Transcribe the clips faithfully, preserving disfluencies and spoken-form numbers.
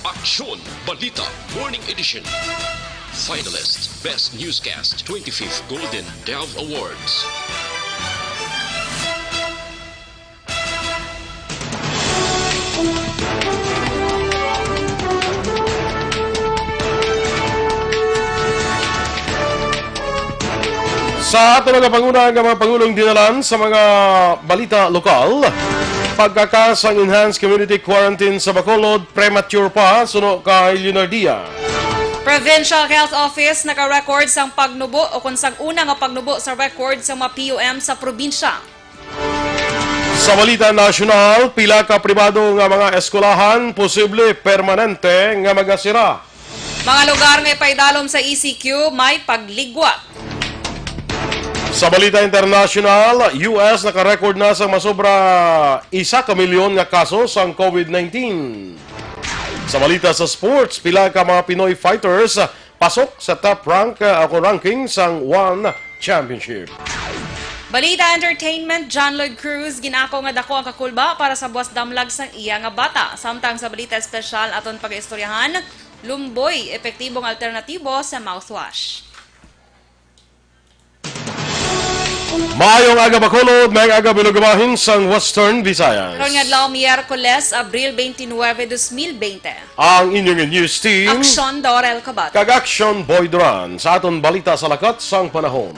Aksyon Balita Morning Edition. Finalist, Best Newscast, twenty-fifth Golden Dove Awards. Sa ato nga panguna nga mga pangulong dinalan sa mga balita lokal, pagkakas sang enhanced community quarantine sa Bacolod, premature pa, suno kay Leonardia. Provincial Health Office naka-record sang pagnubo o kon sang una nga pagnubo sa record sa mga P U M sa probinsya. Sa balita nasyonal, pila ka pribado nga mga eskwelahan posible permanente nga magasira. Mga lugar nga ipaidalom sa E C Q may pagligwak. Sa balita internasyonal, U S naka-record na sang masobra isa ka milyon nga kaso sang COVID nineteen. Sa balita sa sports, pila ka mga Pinoy fighters pasok sa top rank, uh, o ranking sang one championship. Balita entertainment, John Lloyd Cruz, ginako nga dako ang kakulba para sa buwas damlag sang iya nga bata. Samtang sa balita espesyal, aton pagaistoryahan, Lumboy, epektibong alternatibo sa mouthwash. Maayong aga, Bacolod, maayong aga, Bilog, bahin sang Western Visayas. Karon nga adlaw, Miyerkules, Abril twenty-nine, twenty twenty. Ang inyong news team, Aksyon Dorel Cabato kag Aksyon Boy Duran, sa aton balita sa lakat sang panahon.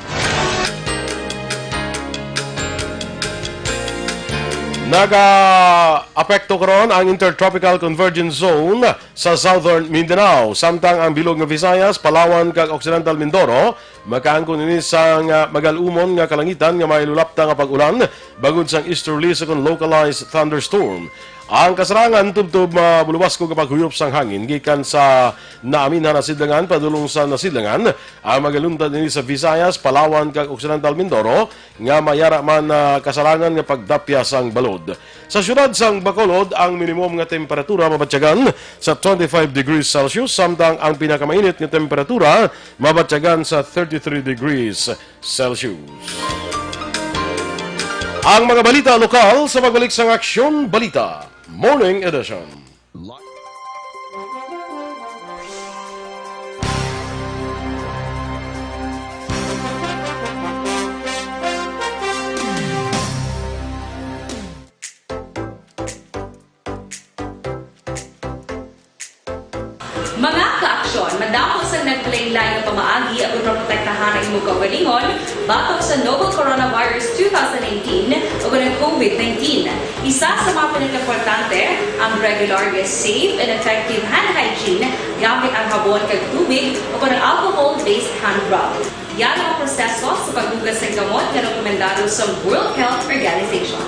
Nagaapekto karon ang Intertropical Convergence Zone sa Southern Mindanao, samtang ang bilog nga Visayas, Palawan, kag Occidental Mindoro makaangkon ini sang, ah, magal-umon nga kalangitan nga may lulapta nga pag-ulan, bangod sang easterly sa kon localized thunderstorm. Ang kasarangan tubtob mabulubaskog nga paghuyop sang hangin gikan sa Naaminhan Nasidlangan padulong sa Nasidlangan. Ang magaluntad ini sa Visayas, Palawan, kag Occidental Mindoro nga mayara man, ah, kasarangan nga pagdapya sang balod. Sa siyudad sang Bacolod, ang minimum nga temperatura mabatyagan sa twenty-five degrees Celsius, samtang ang pinakamainit nga temperatura mabatyagan sa thirty-three degrees Celsius. Ang mga balita lokal sa pagbalik sang Aksyon Balita Morning Edition. Mga kaaksyon, madamo sang naglain-lain nga pamaagi aron maprotektahan ang imo kaugalingon batok sa novel coronavirus two thousand nineteen o ang COVID nineteen. Isa sa mga pinakaimportante ang regular nga safe and effective hand hygiene gamit ang habon kag tubig o ang alcohol-based hand rub. Yara ang proseso sa paghugas sang kamot nga rekomendado sa World Health Organization.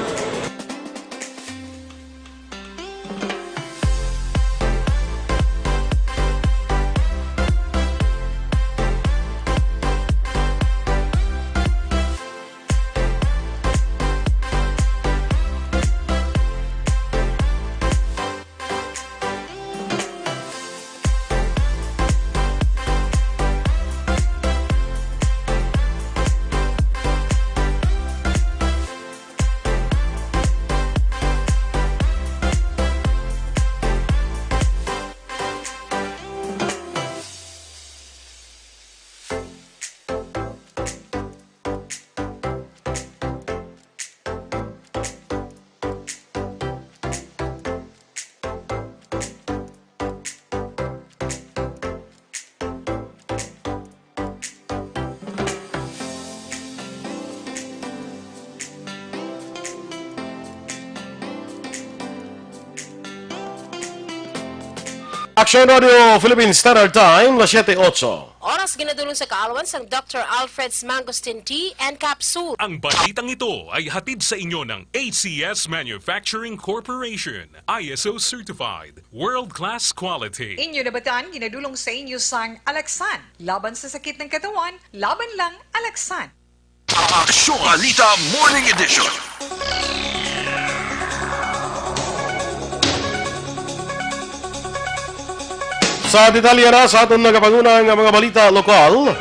Aksyon Radio Philippine Standard Time, las siete ocho. Oras ginadulong sa kaalwan sang Doctor Alfred's Mangosteen Tea and Capsule. Ang balitang ito ay hatid sa inyo ng A C S Manufacturing Corporation, I S O certified, world-class quality. Inyo nabatan, ginadulong sa inyo sang Alaxan. Laban sa sakit ng katawan, laban lang Alaxan. Aksyon Balita Morning Edition. Sa detalye na sa aton nagapanguna nga mga balita lokal,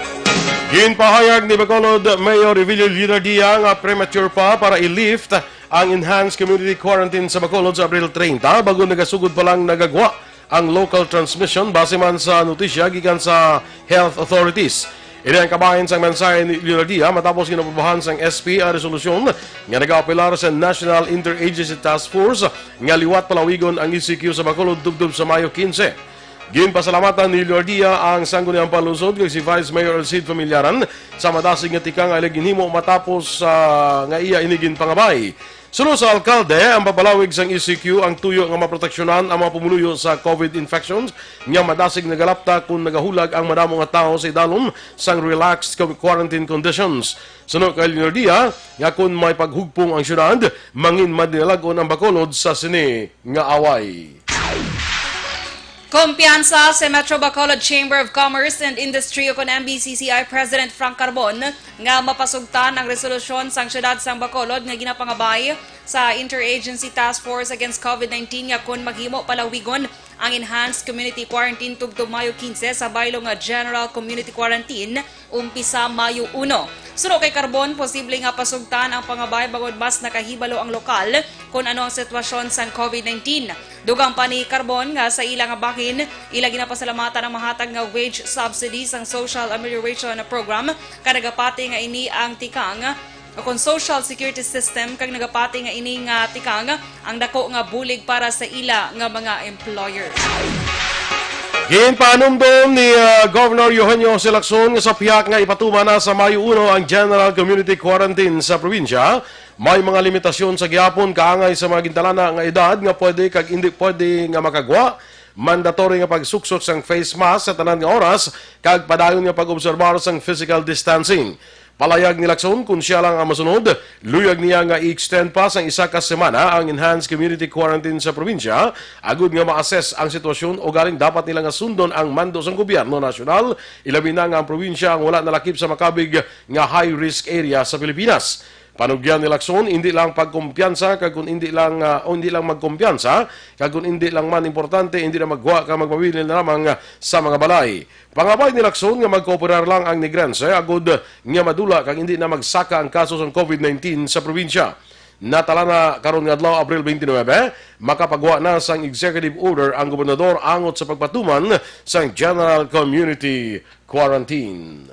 ginpahayag ni Bacolod Mayor Evelio Leonardia nga premature pa para i-lift ang enhanced community quarantine sa Bacolod sa Abril treinta, bag-o nagasugod pa lang nagagwa ang local transmission base man sa notisya gikan sa health authorities. Ini ang kabahin sang mensahe ni Leonardia matapos ginaprobahan sang S P ang resolusyon nga nagaapelar sa National Interagency Task Force nga liwat palawigon ang E C Q sa Bacolod tubtob sa Mayo quince. Ginpasalamatan ni Leonardia ang Sangguniang Panlungsod kag si Vice Mayor Alcid Familiaran sa madasig nga tikang nga ila ginhimo matapos, ah, nga iya ini ginpangabay. Suno sa alkalde, ang pagpalawig sang E C Q ang tuyo nga maproteksyonan ang mga pumuluyo sa COVID infections nga madasig nagalapta kon nagahulag ang madamo nga tawo sa idalom sang relaxed co-, quarantine conditions. Suno kay Leonardia nga kon may paghugpong ang syudad, mangin madinalag-on ang Bacolod sa sini nga away. Kumpiyansa sa Metro Bacolod Chamber of Commerce and Industry o kon M B C C I President Frank Carbon nga mapasugtan ang resolusyon sang siyudad sang Bacolod nga ginapangabay sa Interagency Task Force Against COVID nineteen nga kon maghimo palawigon ang enhanced community quarantine tubtob Mayo quince sa baylo nga general community quarantine umpisa Mayo uno. Suno kay Carbon, posible nga pasugtan ang pangabay bangod mas nakahibalo ang lokal kon ano ang sitwasyon sang COVID nineteen. Dugang pa ni Carbon nga sa ila nga bahin, ila ginapasalamatan ang mahatag nga wage subsidy sang Social Amelioration Program, kag nagapati nga ini ang tikang o kon social security system, kag nagapati nga ini nga tikang ang dako nga bulig para sa ila nga mga employers. Ginpahanumdom ni, ah, Governor Eugenio Jose Lacson nga sa pihak nga ipatuman na sa Mayo uno ang general community quarantine sa probinsya, may mga limitasyon sa gihapon kaangay sa mga gintalana nga edad nga pwede kag indi pwede nga makagwa, mandatory nga pagsuksok sang face mask sa tanan nga oras, kag padayon nga pag-obserbar sang physical distancing. Palayag ni Lacson, kon siya lang ang masunod, luyag niya nga i-extend pa sang isa ka semana ang enhanced community quarantine sa probinsya, agud nga ma-assess ang sitwasyon, ugaling dapat nila nga sundon ang mando sang gobyerno nasyonal, ilabi na nga ang probinsya ang wala nalakip sa makabig nga high-risk area sa Pilipinas. Panugyan ni Lacson, indi lang pagkumpiyansa kag kon indi lang, ah, o indi lang magkumpiyansa, kag kon indi lang man importante, indi na maggwa kag magpabilin na lamang, ah, sa mga balay. Pangabay ni Lacson nga magkooperar lang ang Negrense agud nga madula kag indi na magsaka ang kaso sang COVID nineteen sa probinsya. Natala na karon nga adlaw, Abril twenty-nine, makapagwa na sang executive order ang gobernador angot sa pagpatuman sang general community quarantine.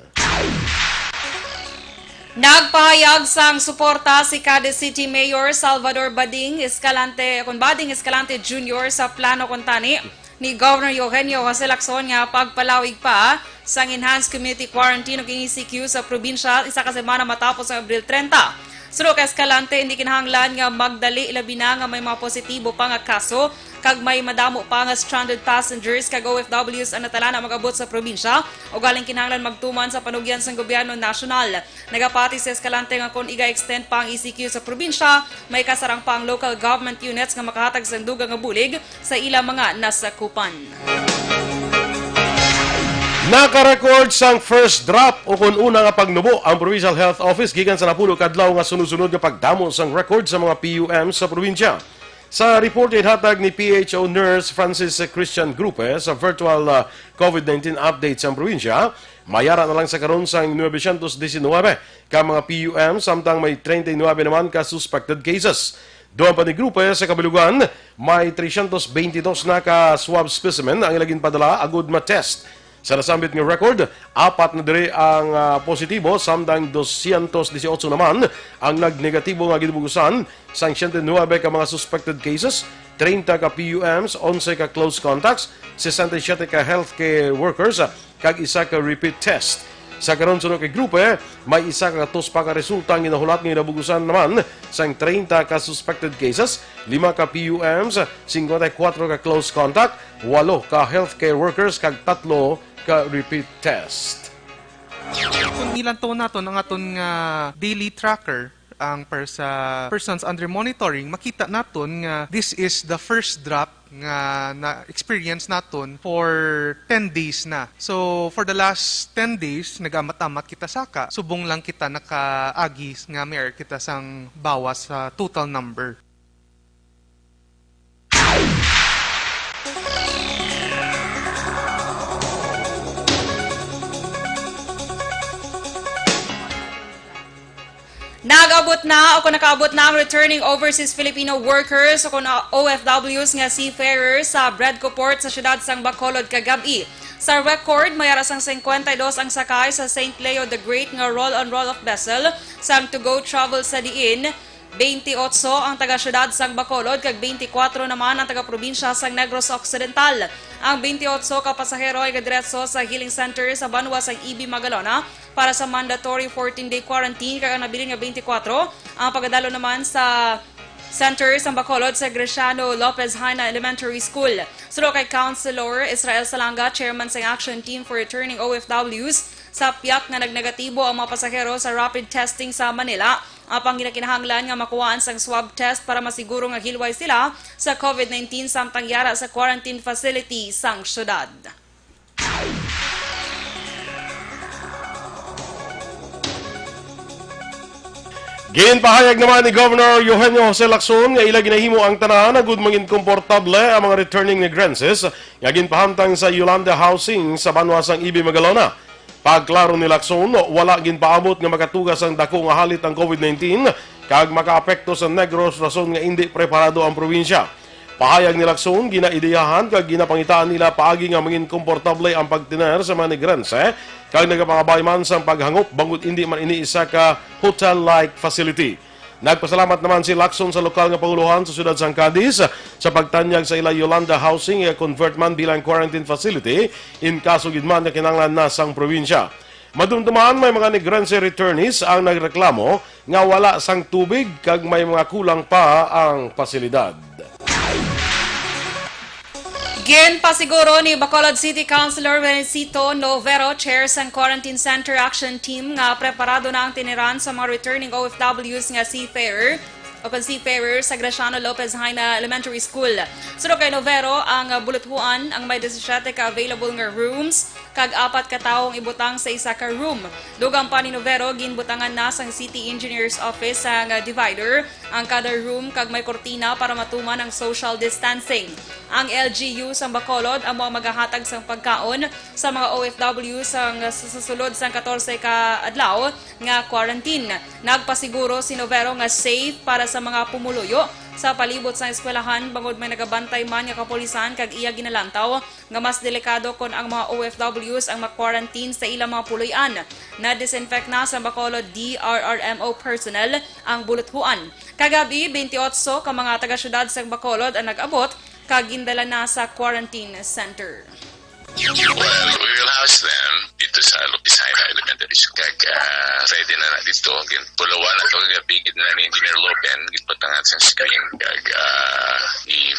Nagpahayag sang suporta si Cadiz City Mayor Salvador Bading Escalante, kon Bading Escalante Junior, sa plano kuntani ni Governor Eugenio Jose Lacson nga pagpalawig pa sang enhanced community quarantine o E C Q sa probinsya isa ka semana matapos ang Abril treinta. Suno kay Escalante, hindi kinahanglan nga magdali, labi na nga may mga positibo pa nga kaso kag may madamo pa nga stranded passengers kag O F Ws ang natala na mag-abot sa probinsya, ugaling kinahanglan magtuman sa panugyan sang gobyerno nasyonal. Nagapati si Escalante nga kon iga-extend pa ang E C Q sa probinsya, may kasarang pa ang local government units nga makahatag sang dugang nga bulig sa ila mga nasakupan. Naka-record sang first drop o kon una nga pagnubo ang Provincial Health Office gikan sa napulo ka adlaw nga sunod-sunod nga pagdamo sang record sa mga P U M sa probinsya. Sa report nga hatag ni P H O Nurse Francis Christian Grupe sa virtual, ah, COVID nineteen update sang probinsya, may ara na lang sa karon sang nuebe syentos disinwebe ka mga P U M, samtang may treinta y nuebe naman ka suspected cases. Dugang pa ni Grupe, sa kabilugan, may tresyentos beintidos na ka swab specimen ang ila ginpadala agud ma-test. Sa nasambit nga record, apat na diri ang, ah, positibo, samtang dosyentos disiotso naman ang nagnegatibo nga ginabugusan sang siyento nuebe ka mga suspected cases, treinta ka P U Ms, onse ka close contacts, sesenta y siyete ka healthcare workers, ah, kag isa ka repeat test. Sa karon, suno kay Grupe, may isa ka gatos pa ka resulta ang ginahulat nga ginabugusan naman sang treinta ka suspected cases, lima ka P U Ms, singkwenta y kuwatro ka close contact, walo ka healthcare workers, kag tatlo ka repeat test. Kung ilantaw naton ang aton nga daily tracker, ang per-, sa persons under monitoring, makita naton nga this is the first drop nga na-experience naton for ten days na. So, for the last ten days, nag-amat-amat kita saka. Subong lang kita nakaagi nga may kita sang bawas sa total number. Nag-abot na o kung nakaabot na ang returning overseas Filipino workers o kung O F Ws nga seafarers sa Bredco Port sa siyudad sang Bacolod kagab-i. Sa record, may ara sang singkwenta y dos ang sakay sa Saint Leo the Great nga roll-on roll-off vessel sang To Go Travel, sa diin twenty-eight ang taga-siyudad sang Bacolod kag twenty-four naman ang taga-probinsya sang Negros Occidental. Ang twenty-eight ka pasahero ay gadiretso sa healing center sa banwa sang E B Magalona para sa mandatory fourteen-day quarantine, kag ang nabilin nga twenty-four ang pagadalo naman sa center sang Bacolod sa Graciano Lopez Jaena Elementary School. Suno kay Councilor Israel Salanga, chairman sang Action Team for Returning O F Ws, sa piyak nga nagnegatibo ang mga pasahero sa rapid testing sa Manila, apang ginakinahanglan nga makuhaan sang swab test para masiguro nga hilway sila sa COVID nineteen samtang yara sa quarantine facility sang syudad. Ginpahayag naman ni Governor Eugenio Jose Lacson nga ila ginahimo ang tanan agud mangin komportable ang mga returning Negrenses nga ginpahamtang sa Yolanda Housing sa banwa sang E B Magalona. Pagklaro ni Lacson, wala ginpaabot nga makatuga sang dako nga halit ang COVID nineteen kag makaapekto sa Negros rason nga indi preparado ang probinsya. Pahayag ni Lacson, ginaideyahan kag ginapangitaan nila paagi nga mangin komportable ang pagtener sa mga Negrense kag nagapangabay man sang paghangop bangod indi man ini isa ka hotel-like facility. Nagpasalamat naman si Lacson sa lokal nga pangulohan sa siyudad sang Cadiz sa pagtanyag sa ila Yolanda Housing nga convert man bilang quarantine facility in kaso gid man nga kinahanglan na sang probinsya. Madumduman, may mga Negrense returnees ang nagreklamo nga wala sang tubig kag may mga kulang pa ang pasilidad. Ginpasiguro ni Bacolod City Councilor Rencito Novero, chair sang Quarantine Center Action Team, nga preparado na ang tiniran sa mga returning O F Ws nga seafarer o kon seafarer sa Graciano Lopez Jaena Elementary School. Suno kay Novero, ang buluthuan ang may disisiete ka available nga rooms kag apat ka tawo ang ibutang sa isa ka room. Dugang pa ni Novero, ginbutangan na sang City Engineer's Office sang divider ang kada room kag may kurtina para matuman ang social distancing. Ang L G U sang Bacolod amo ang magahatag sang pagkaon sa mga O F W sang sa susulod sang katorse ka adlaw nga quarantine. Nagpasiguro si Novero nga safe para sa mga pumuluyo sa palibot sang eskwelahan, bangod may nagabantay man nga kapulisan kag iya ginalantaw nga mas delikado kon ang mga O F Ws ang ma-quarantine sa ilang mga puloy-an. Na-disinfect na sa Bacolod D R R M O personnel ang buluthuan. Kagabi, twenty-eight ka mga taga-siyudad sang Bacolod ang nag-abot kag gindala na sa quarantine center. Well, we will house them dito sa Lopez Jaena Elementary School. Kag, ah, ready na na dito. Gin-, pulawan na to. Kagabi, gid na ni Engineer Lopen, gipatangan sa screen. Kag, ah, i-,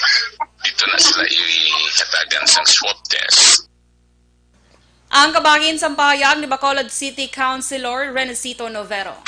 dito na sila ihatagan sang swab test. Ang kabahin sang pahayag ni Bacolod City Councilor Renesito Novero.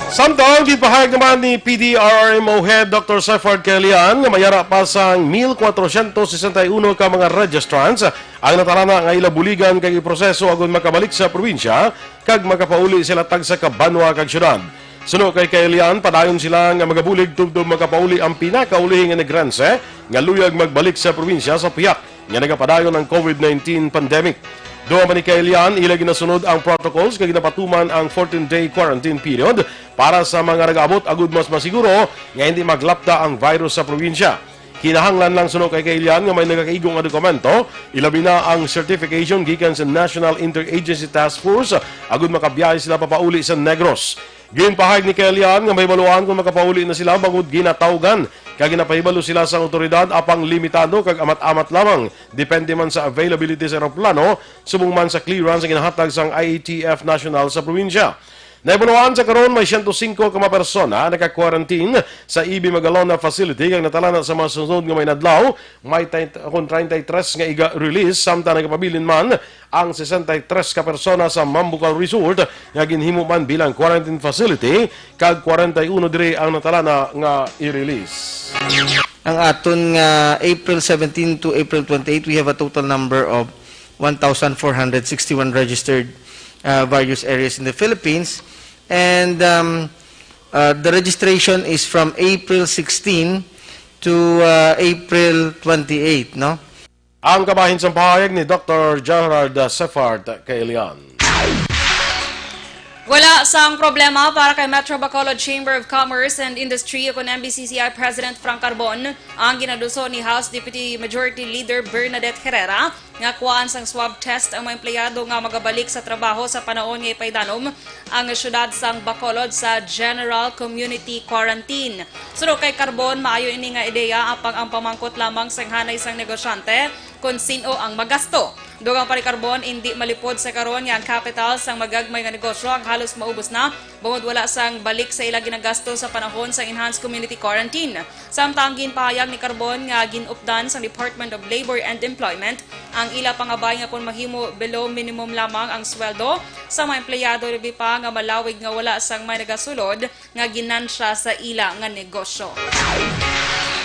Samtang ginpahayag naman ni P D R R M O Head Doctor Sefard Caelian nga may ara pa sang mil kwatrosyentos sesenta y uno ka mga registrants ang natalana nga ila buligan kag iproseso agud makabalik sa probinsya kag makapauli sila tagsa ka banwa kag syudad. Suno kay Caelian, padayon sila nga magabulig tubtob makapauli ang pinakaulihi nga Negrense nga luyag magbalik sa probinsya sa piyak nga nagapadayon ang COVID nineteen pandemic. Dugang pa ni Caelian, ila ginasunod ang protocols kag ginapatuman ang fourteen-day quarantine period para sa mga nag-abot agud mas masiguro nga hindi maglapta ang virus sa probinsya. Kinahanglan lang, suno kay Caelian, nga may nagakaigo nga dokumento, ilabi na ang certification gikan sa National Interagency Task Force, agud makabiyahe sila papauli sa Negros. Ginpahayag ni Caelian nga mahibaluan kon makapauli na sila bangod ginatawgan kag ginapahibalo sila sang awtoridad, apang limitado kag amat-amat lamang, depende man sa availability sa eroplano subong man sa clearance nga ginahatag sang I A T F national sa probinsya. Nahibaluan sa karon, may siyento singko ka mga persona naka-quarantine sa E B Magalona facility kag natalana sa mga sunod nga mga inadlaw. May tay-, kon treinta y tres nga iga-release, samtang nagapabilin man ang sesenta y tres ka persona sa Mambucal Resort nga ginhimo man bilang quarantine facility, kag kwarenta y uno diri ang natalana nga i-release. Ang aton nga April seventeen to April twenty-eight, we have a total number of one thousand four hundred sixty-one registered, uh, various areas in the Philippines. And, um, uh, the registration is from April sixteen to, uh, April twenty-eight, no? Ang kabahin sang pahayag ni Doctor Gerald Sefard Caelian. Wala sang problema para kay Metro Bacolod Chamber of Commerce and Industry ukon M B C C I President Frank Carbon ang ginaduso ni House Deputy Majority Leader Bernadette Herrera nga kuhaan sang swab test ang mga empleyado nga magabalik sa trabaho sa panahon nga ipaidanom ang siyudad sang Bacolod sa General Community Quarantine. Suno kay Carbon, maayo ini nga ideya apang ang pamangkot lamang sang hanay sang negosyante kon sin-o ang magasto. Dugang pa ni Carbon, indi malipod sa karon nga ang kapital sang magagmay nga negosyo ang halos maubos na bangod wala sang balik sa ila ginagasto sa panahon sang enhanced community quarantine. Samtang ginpahayag ni Carbon nga gin-updan sang Department of Labor and Employment ang ila pangabay nga kon mahimo below minimum lamang ang sweldo sa mga empleyado, labi pa nga malawig nga wala sang may nagasulod nga ginansya sa ila nga negosyo.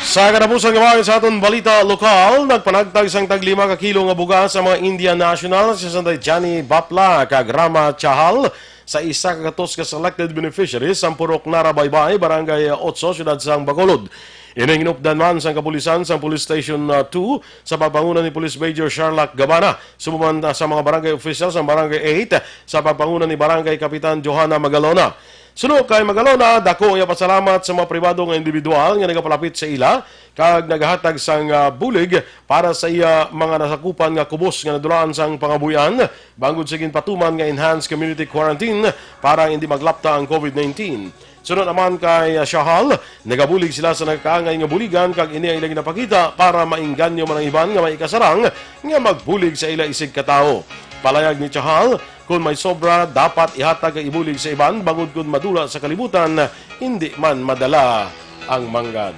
Sa katapusan nga bahin sa aton balita lokal, nagpanagtag sang tag lima ka kilo nga bugas ang mga Indian nationals sa Santa Jani Bapla kag Rama Chahal sa isa ka gatos ka selected beneficiaries sa Purok Nara Baybay, Barangay Otso, Siyudad sang Bacolod. Ini ginupdan man sang kapulisan sang Police Station uh, two sa pagpanguna ni Police Major Sherlock Gabana, subo man sa mga barangay officials sang Barangay eight sa pagpanguna ni Barangay Kapitan Johanna Magalona. Suno kay Magalona, dako iya pasalamat sa mga pribado nga individual nga nagapalapit sa ila kag nagahatag sang ah, bulig para sa iya mga nasakupan nga kubos nga nadulaan sang pangabuhian bangod sa ginpatuman nga enhanced community quarantine para hindi maglapta ang covid nineteen. Suno naman kay ah, Shahal, nagabulig sila sa nagkaangay nga buligan kag ini ang ila ginapakita para maingganyo man ang iban nga may ikasarang nga magbulig sa ila isig katawo. Palayag ni Shahal, kon may sobra, dapat ihatag kag ibulig sa iban, bangod kon madula sa kalibutan, hindi man madala ang manggad.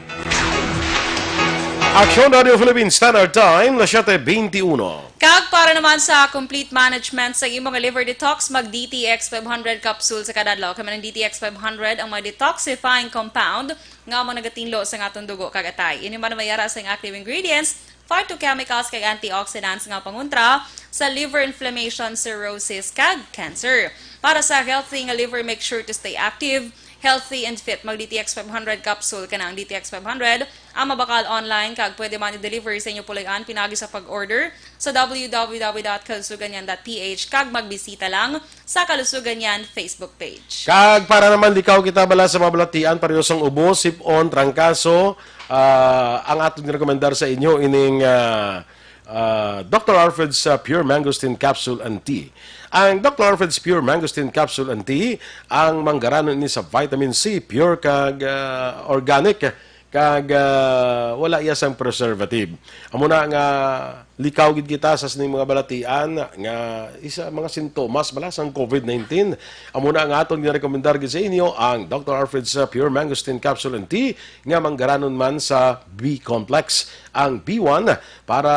Aksyon Radio Philippines Standard Time, las siete veintiuno. Kag para naman sa complete management sa imo nga liver detox, mag D T X five hundred capsule sa kada adlaw. Kay man ang D T X five hundred ang mga detoxifying compound nga amo nagatinlo sa aton dugo kag atay. Ini man mayara sa iyang active ingredients, phytochemicals kag antioxidants nga pangontra sa liver inflammation, cirrhosis, kag cancer. Para sa healthy nga liver, make sure to stay active, healthy, and fit. Mag D T X five hundred capsule ka na. Ang D T X five hundred ang mabakal online kag pwede man i-deliver sa inyo puloy-an pinagi sa pag-order sa w w w dot kalusugan yan dot p h kag magbisita lang sa Kalusugan Yan Facebook page. Kag para naman likaw kita bala sa mga balatian, pareho sang ubo, sip-on, trangkaso, ah, ang aton rekomendar sa inyo ining, ah, ah, Doctor Alfred's, ah, Pure Mangosteen Capsule and Tea. Ang Doctor Alfred's Pure Mangosteen Capsule and Tea, ang manggaranon ini sa vitamin C, pure kag, ah, organic, kag, ah, wala iya sang preservative. Amo na nga likaw gid kita sa sining mga balatian nga isa mga sintomas bala sang covid nineteen. Amo na nga aton ginarekomendar gid sa inyo ang Doctor Alfred's, uh, Pure Mangosteen Capsule and Tea nga manggaranon man sa B complex. Ang B one, para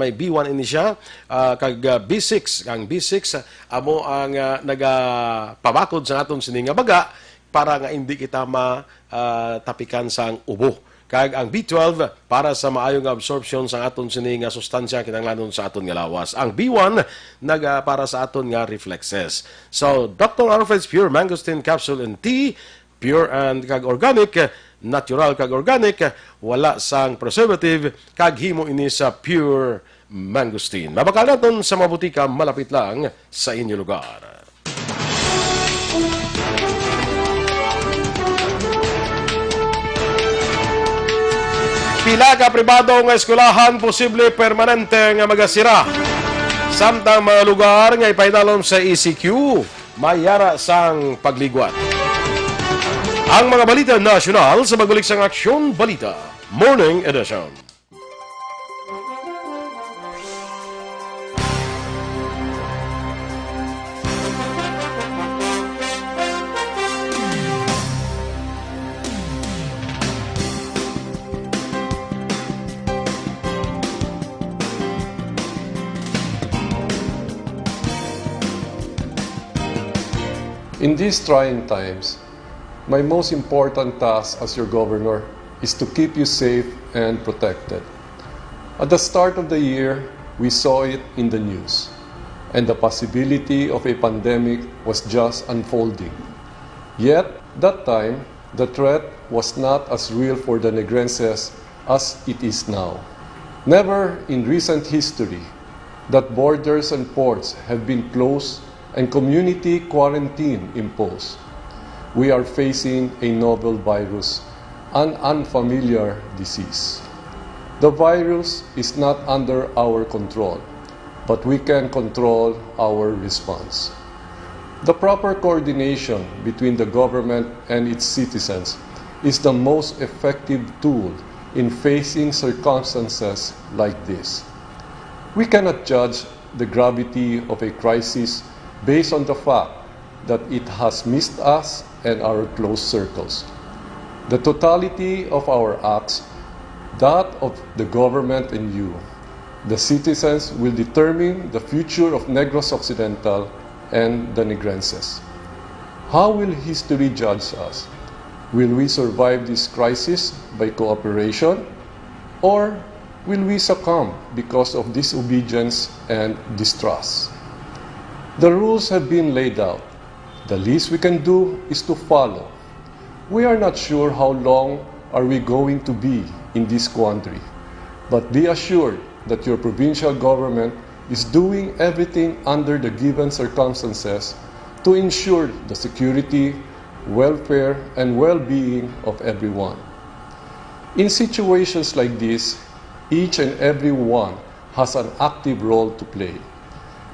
may B one ini siya, ah, kag, ah, B six. Ang B six, ah, amo ang, ah, nagapabakod sa aton sini nga baga para nga hindi kita ma, ah, tapikan sang ubo. Kag ang B twelve para sa maayo nga absorption sa aton sini nga sustansya kinahanglanon sa aton nga lawas. Ang B one naga para sa aton nga reflexes. So, Doctor Alfred's Pure Mangosteen Capsule and Tea, pure and kag organic, natural kag organic, wala sang preservative, kag himo ini sa pure mangosteen. Mabakal naton sa mga butika malapit lang sa inyo lugar. Pila ka pribado nga eskwelahan posible permanente nga magasira, samtang mga lugar nga ipahinalom sa E C Q mayara sang pagligwat. Ang mga balita nasyonal sa pagbalik sang Aksyon Balita Morning Edition. In these trying times, my most important task as your governor is to keep you safe and protected. At the start of the year, we saw it in the news, and the possibility of a pandemic was just unfolding. Yet, that time, the threat was not as real for the Negrenses as it is now. Never in recent history that borders and ports have been closed and community quarantine imposed. We are facing a novel virus, an unfamiliar disease. The virus is not under our control, but we can control our response. The proper coordination between the government and its citizens is the most effective tool in facing circumstances like this. We cannot judge the gravity of a crisis based on the fact that it has missed us and our close circles. The totality of our acts, that of the government and you, the citizens, will determine the future of Negros Occidental and the Negrenses. How will history judge us? Will we survive this crisis by cooperation, or will we succumb because of disobedience and distrust? The rules have been laid out. The least we can do is to follow. We are not sure how long are we going to be in this quandary, but be assured that your provincial government is doing everything under the given circumstances to ensure the security, welfare, and well-being of everyone. In situations like this, each and every one has an active role to play.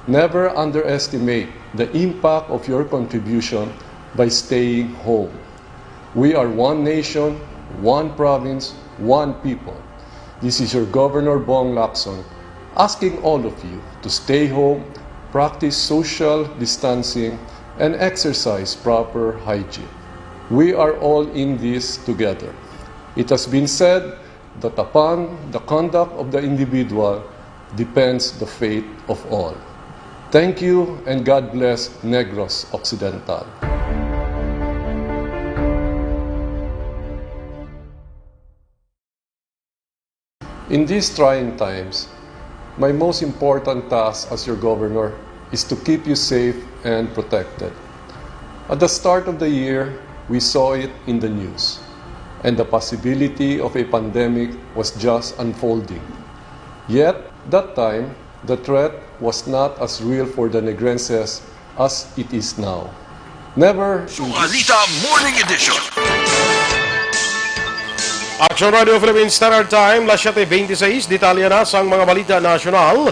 Never underestimate the impact of your contribution by staying home. We are one nation, one province, one people. This is your Governor Bong Lacson asking all of you to stay home, practice social distancing, and exercise proper hygiene. We are all in this together. It has been said that upon the conduct of the individual depends the fate of all. Thank you and God bless Negros Occidental. In these trying times, my most important task as your governor is to keep you safe and protected. At the start of the year, we saw it in the news, and the possibility of a pandemic was just unfolding. Yet, that time, the threat was not as real for the Negrenses as it is now. Never in this Balita Morning Edition. Action Radio Philippine Standard Time, las siete veintiséis. Detalye na sang mga balita nasyonal.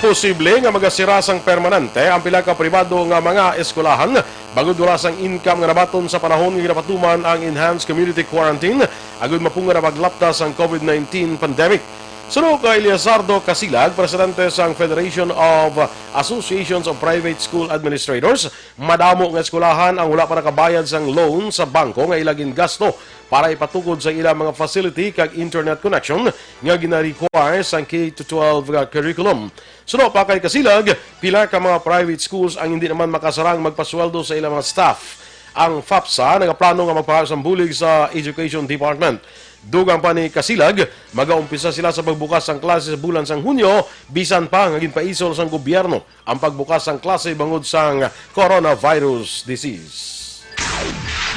Posible nga magasira sang permanente ang pila ka pribado nga mga eskwelahan bangod wala sang income nga nabaton sa panahon nga ginapatuman ang enhanced community quarantine agud mapunga na paglapta sang COVID nineteen pandemic. Suno kay Eliazardo Casilag, presidente sang Federation of Associations of Private School Administrators, madamo nga eskwelahan ang wala pa nakabayad sang loan sa bangko nga ila gingasto para ipatukod sa ilang mga facility kag internet connection nga gina-require sang K to twelve nga curriculum. Suno pa kay Casilag, pila ka mga private schools ang hindi naman makasarang magpasweldo sa ilang mga staff. Ang FAPSA nagaplano nga magpahayag sang bulig sa Education Department. Dugang pa ni Casilag, magaumpisa sila sa pagbukas sang klase sa bulan sang Hunyo, bisan pa nga ginpaisol sang gobyerno ang pagbukas sang klase bangod sang coronavirus disease.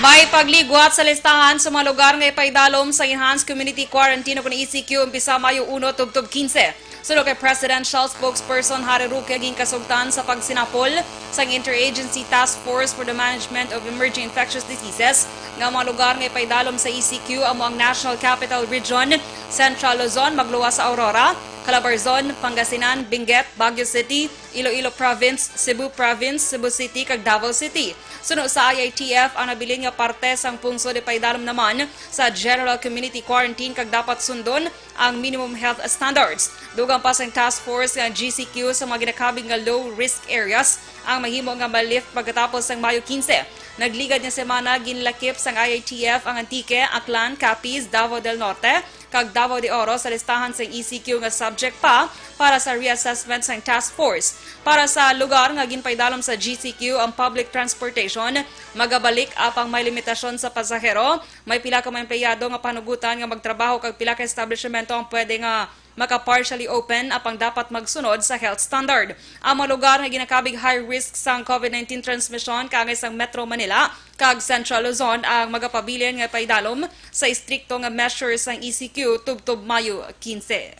May pagligwat sa listahan sa mga lugar nga ipaidalom sa Enhanced Community Quarantine o kon E C Q umpisa Mayo uno tubtob quince. Suno kay Presidential Spokesperson Harry Roque, ginkasugtan sa pagsinapol sang Interagency Task Force for the Management of Emerging Infectious Diseases nga mga lugar nga ipaidalom sa E C Q amo ang National Capital Region, Central Luzon, magluwas sa Aurora, Calabarzon, Pangasinan, Benguet, Baguio City, Iloilo Province, Cebu Province, Cebu City, kag Davao City. Suno sa I I T F, ang nabilin nga parte sang pungsod ipaidalom naman sa General Community Quarantine kag dapat sundon ang minimum health standards. Dugang pa sang task force nga G C Q, sa mga ginakabig nga low risk areas ang mahimo nga ma-lift pagkatapos sang Mayo quince. Nagligad nga semana, ginlakip sang I I T F ang Antique, Aklan, Capiz, Davao del Norte, kag Davao de Oro sa listahan sang E C Q nga subject pa para sa reassessment sang task force. Para sa lugar nga ginpaidalom sa G C Q ang public transportation, magabalik apang may limitasyon sa pasahero, may pila ka mga empleyado nga panugutan nga magtrabaho kag pila ka establishmento ang pwede nga maka-partially open apang dapat magsunod sa health standard. Ang mga lugar nga ginakabig high risk sang COVID nineteen transmission kaangay sang Metro Manila kag Central Luzon ang magapabilin nga paidalom sa istrikto nga measures sang E C Q tubtob Mayo quince.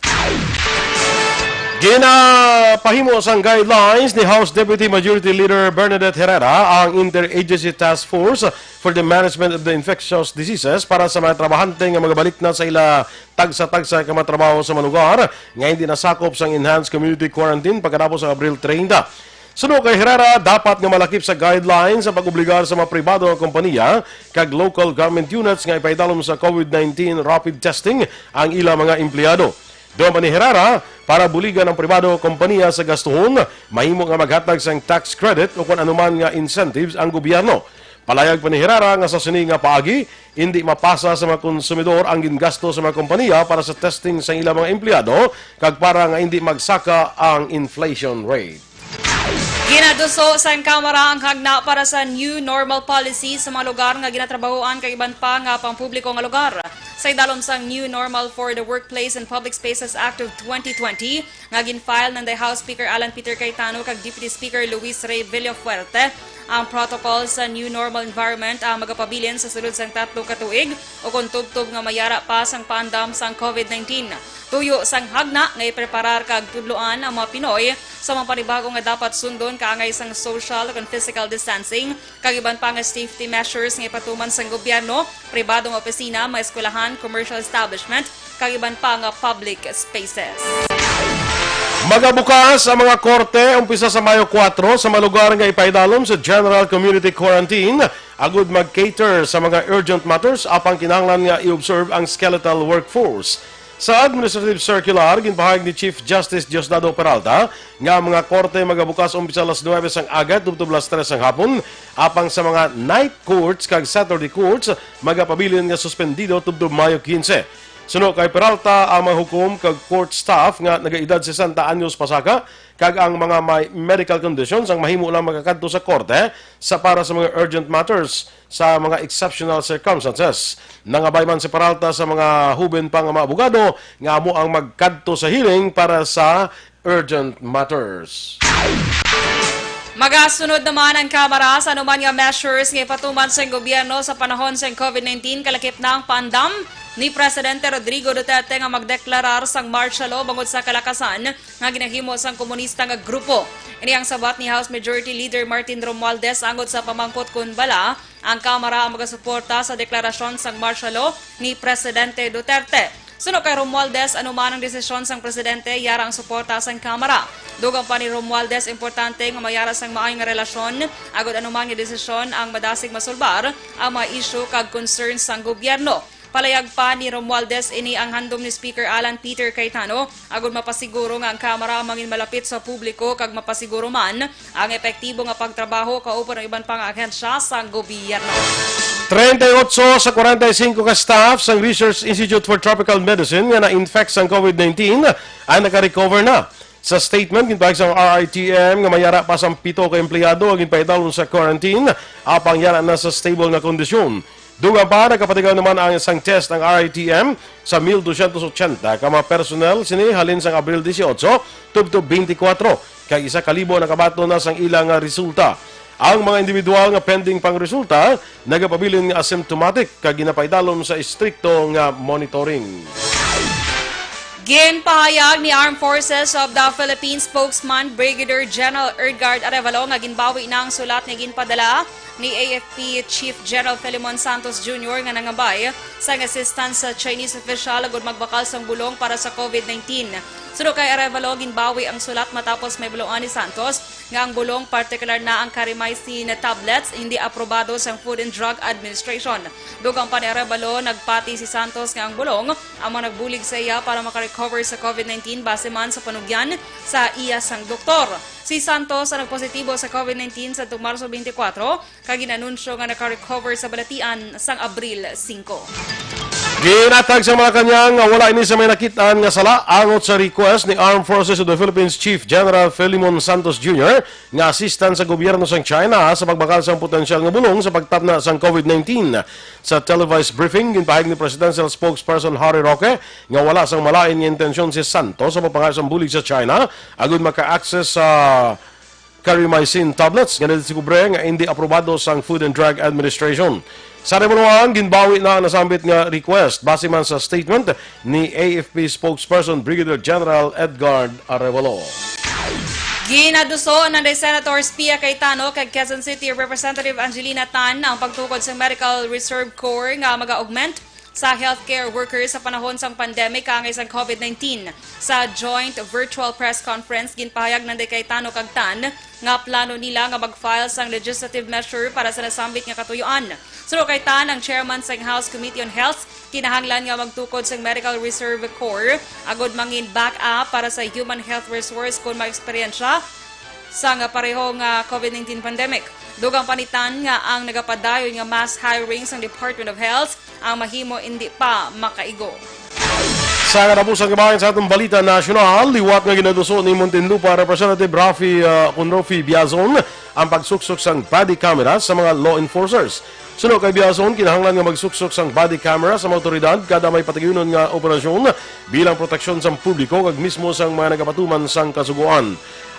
Ginapahimo sang guidelines ni House Deputy Majority Leader Bernadette Herrera ang Interagency Task Force for the Management of the Infectious Diseases para sa mga trabahante nga magabalik na sa ila tagsa-tagsa ka mga trabaho sa mga lugar nga hindi nasakop sang enhanced community quarantine pagkatapos sa Abril treinta. Suno kay Herrera, dapat nga malakip sa guidelines ang pag-obligar sa mga pribado nga kompanya kag local government units nga ipaidalom sa COVID nineteen rapid testing ang ila mga empleyado. Dugang pa ni Herrera, para buligan ang pribado o kompanya sa gastuhon, mahimo nga maghatag sang tax credit o kon anuman nga incentives ang gobyerno. Palayag pa ni Herrera nga sa sini nga paagi, hindi mapasa sa mga konsumidor ang gingasto sa mga kompanya para sa testing sa ilang mga empleyado kag para nga hindi magsaka ang inflation rate. Ginaduso sang Kamara ang hagna para sa New Normal Policy sa mga lugar nga ginatrabahoan kag iban pa nga pampubliko nga lugar. Sa idalom sang New Normal for the Workplace and Public Spaces Act of twenty twenty nga gin-file nanday House Speaker Alan Peter Cayetano kag Deputy Speaker Luis Rey Villafuerte, ang protocol sa New Normal Environment ang magapabilin sa sulod sang tatlo ka tuig o kon tubtob nga mayara pa sang paandam sang COVID nineteen. Tuyo sang hagna nga ipreparar kag tudloan ang mga Pinoy sa mga panibago nga dapat sundon kaangay sang social ug physical distancing kag iban pa nga safety measures nga ipatuman sang gobyerno, pribado nga opisina, mga eskwelahan, commercial establishment, kag iban pa nga public spaces. Magabukas ang mga korte umpisa sa Mayo kuwatro sa mga lugar nga ipaidalom sa General Community Quarantine agud mag-cater sa mga urgent matters apang kinahanglan nga i-observe ang skeletal workforce. Sa administrative circular, ginpahayag ni Chief Justice Diosdado Peralta nga ang mga korte magabukas umpisa alas nuwebe sang aga tubtob alas tres sang hapon, apang sa mga night courts kag Saturday courts magapabilin nga suspendido tubtob Mayo quince. Suno kay Peralta, ang mga hukom kag court staff nga nagaedad sesenta anyos pasaka kag ang mga may medical conditions ang mahimo lang makakadto sa korte sa para sa mga urgent matters sa mga exceptional circumstances. Nangabay man si Peralta sa mga huben pa nga mga abogado nga amo ang magkadto sa hearing para sa urgent matters. Magasunod naman ang Kamara sa anuman nga measures nga ipatuman sang gobyerno sa panahon sang COVID nineteen, kalakip na ang paandam ni Presidente Rodrigo Duterte nga magdeklarar sang martial law bangod sa kalakasan nga ginahimo sang komunista nga grupo. Ini ang sabat ni House Majority Leader Martin Romualdez angot sa pamangkot kon bala ang Kamara ang magasuporta sa deklarasyon sang martial law ni Presidente Duterte. Suno kay Romualdez, anuman ang desisyon sang presidente, yara ang suporta sang Kamara. Dugang pa ni Romualdez, importante nga mayara sang maayo nga relasyon, agud anuman nga desisyon ang madasig masulbar ang mga isyu kag concerns sang gobyerno. Palayag pa ni Romualdez, ini ang handom ni Speaker Alan Peter Cayetano agud mapasiguro nga ang Kamara mangin malapit sa publiko kag mapasiguro man ang epektibo nga pagtrabaho kauban ang iban pa nga ahensya sang gobyerno. Treinta y ocho sa kwarenta y cinco ka staff sang Research Institute for Tropical Medicine nga na-infect sang COVID nineteen ang naka-recover na. Sa statement, ginpahayag sang R I T M nga mayara pa sang pito ka empleyado ang ginpaidalom sa quarantine, apang yara na sa stable nga kondisyon. Dugang pa, nagapatigaw naman ang isang test ang R I T M sa mil dosyentos ochenta ka mga personnel sini halin sang Abril dieciocho tubtob beintikwatro, kag isa ka libo nakabaton na sang ila nga resulta. Ang mga individual nga pending pang resulta nagapabilin nga asymptomatic kag ginapaidalom sa estrikto nga monitoring. Ginpahayag ni Armed Forces of the Philippines spokesman Brigadier General Edgard Arevalo nga ginbawi na ang sulat nga ginpadala ni A F P Chief General Filemon Santos Junior nga nangabay sang assistance sa Chinese official agud magbakal sang bulong para sa COVID nineteen. Suno kay Arevalo, ginbawi ang sulat matapos may baloan ni Santos nga ang bulong, partikular na ang Carimicin tablets, hindi aprobado sang Food and Drug Administration. Dugang pa ni Arevalo, nagpati si Santos nga ang bulong amo nagbulig sa iya para makarecover sa COVID nineteen base man sa panugyan sa iya sang doktor. Si Santos ang nagpositibo sa COVID nineteen sadtong Marso twenty-four, kag ginanunsyo nga nakarecover sa balatian sang Abril singko. Ginatag sa Malacañang nga wala ini sa may nakit-an nga sala angot sa request ni Armed Forces of the Philippines Chief General Filemon Santos Junior nga assistance sa gobyerno sang China sa pagbakal sang potensyal nga bulong sa pagtapna sang COVID nineteen. Sa televised briefing, ginpahayag ni Presidential Spokesperson Harry Roque nga wala sang malain nga intensyon si Santos sa pagpangayo sang bulig sa China agud maka-access sa Carimicin tablets nga nadiskubre nga indi aprobado sang Food and Drug Administration. Sa Arevaloan, ginbawi na ang nasambit nga request base man sa statement ni A F P spokesperson Brigadier General Edgard Arevalo. Ginaduso na ni Senator Pia Cayetano kag Quezon City Representative Angelina Tan ang pagtukod sa Medical Reserve Corps nga mag-augment sa healthcare workers sa panahon sang pandemic kaangay sang COVID nineteen. Sa joint virtual press conference, ginpahayag ni Cayetano kag Tan nga plano nila nga mag-file sang legislative measure para sa nasambit nga katuyoan. Suno kay Tan, ang chairman sang House Committee on Health kinahanglan nga magtukod sang Medical Reserve Corps agod mangin backup para sa human health resource kon may eksperyensya sang pareho nga COVID nineteen pandemic. Dugang pa ni Tan nga ang nagapadayon nga mass hiring sang Department of Health ang mahimo indi pa makaigo. Sa katapusan nga bahin sa atong balita nasyonal, liwat nga ginaduso ni Muntinlupa Representative Raffy, ah, Conrofi Biazon ang pagsuksok sang body camera sa mga law enforcers. Suno kay Biazon, kinahanglan nga magsuksok sang body camera sa mga awtoridad kada may pataguyunon nga operasyon bilang proteksyon sang publiko kag mismo sang mga nagapatuman sang kasugoan.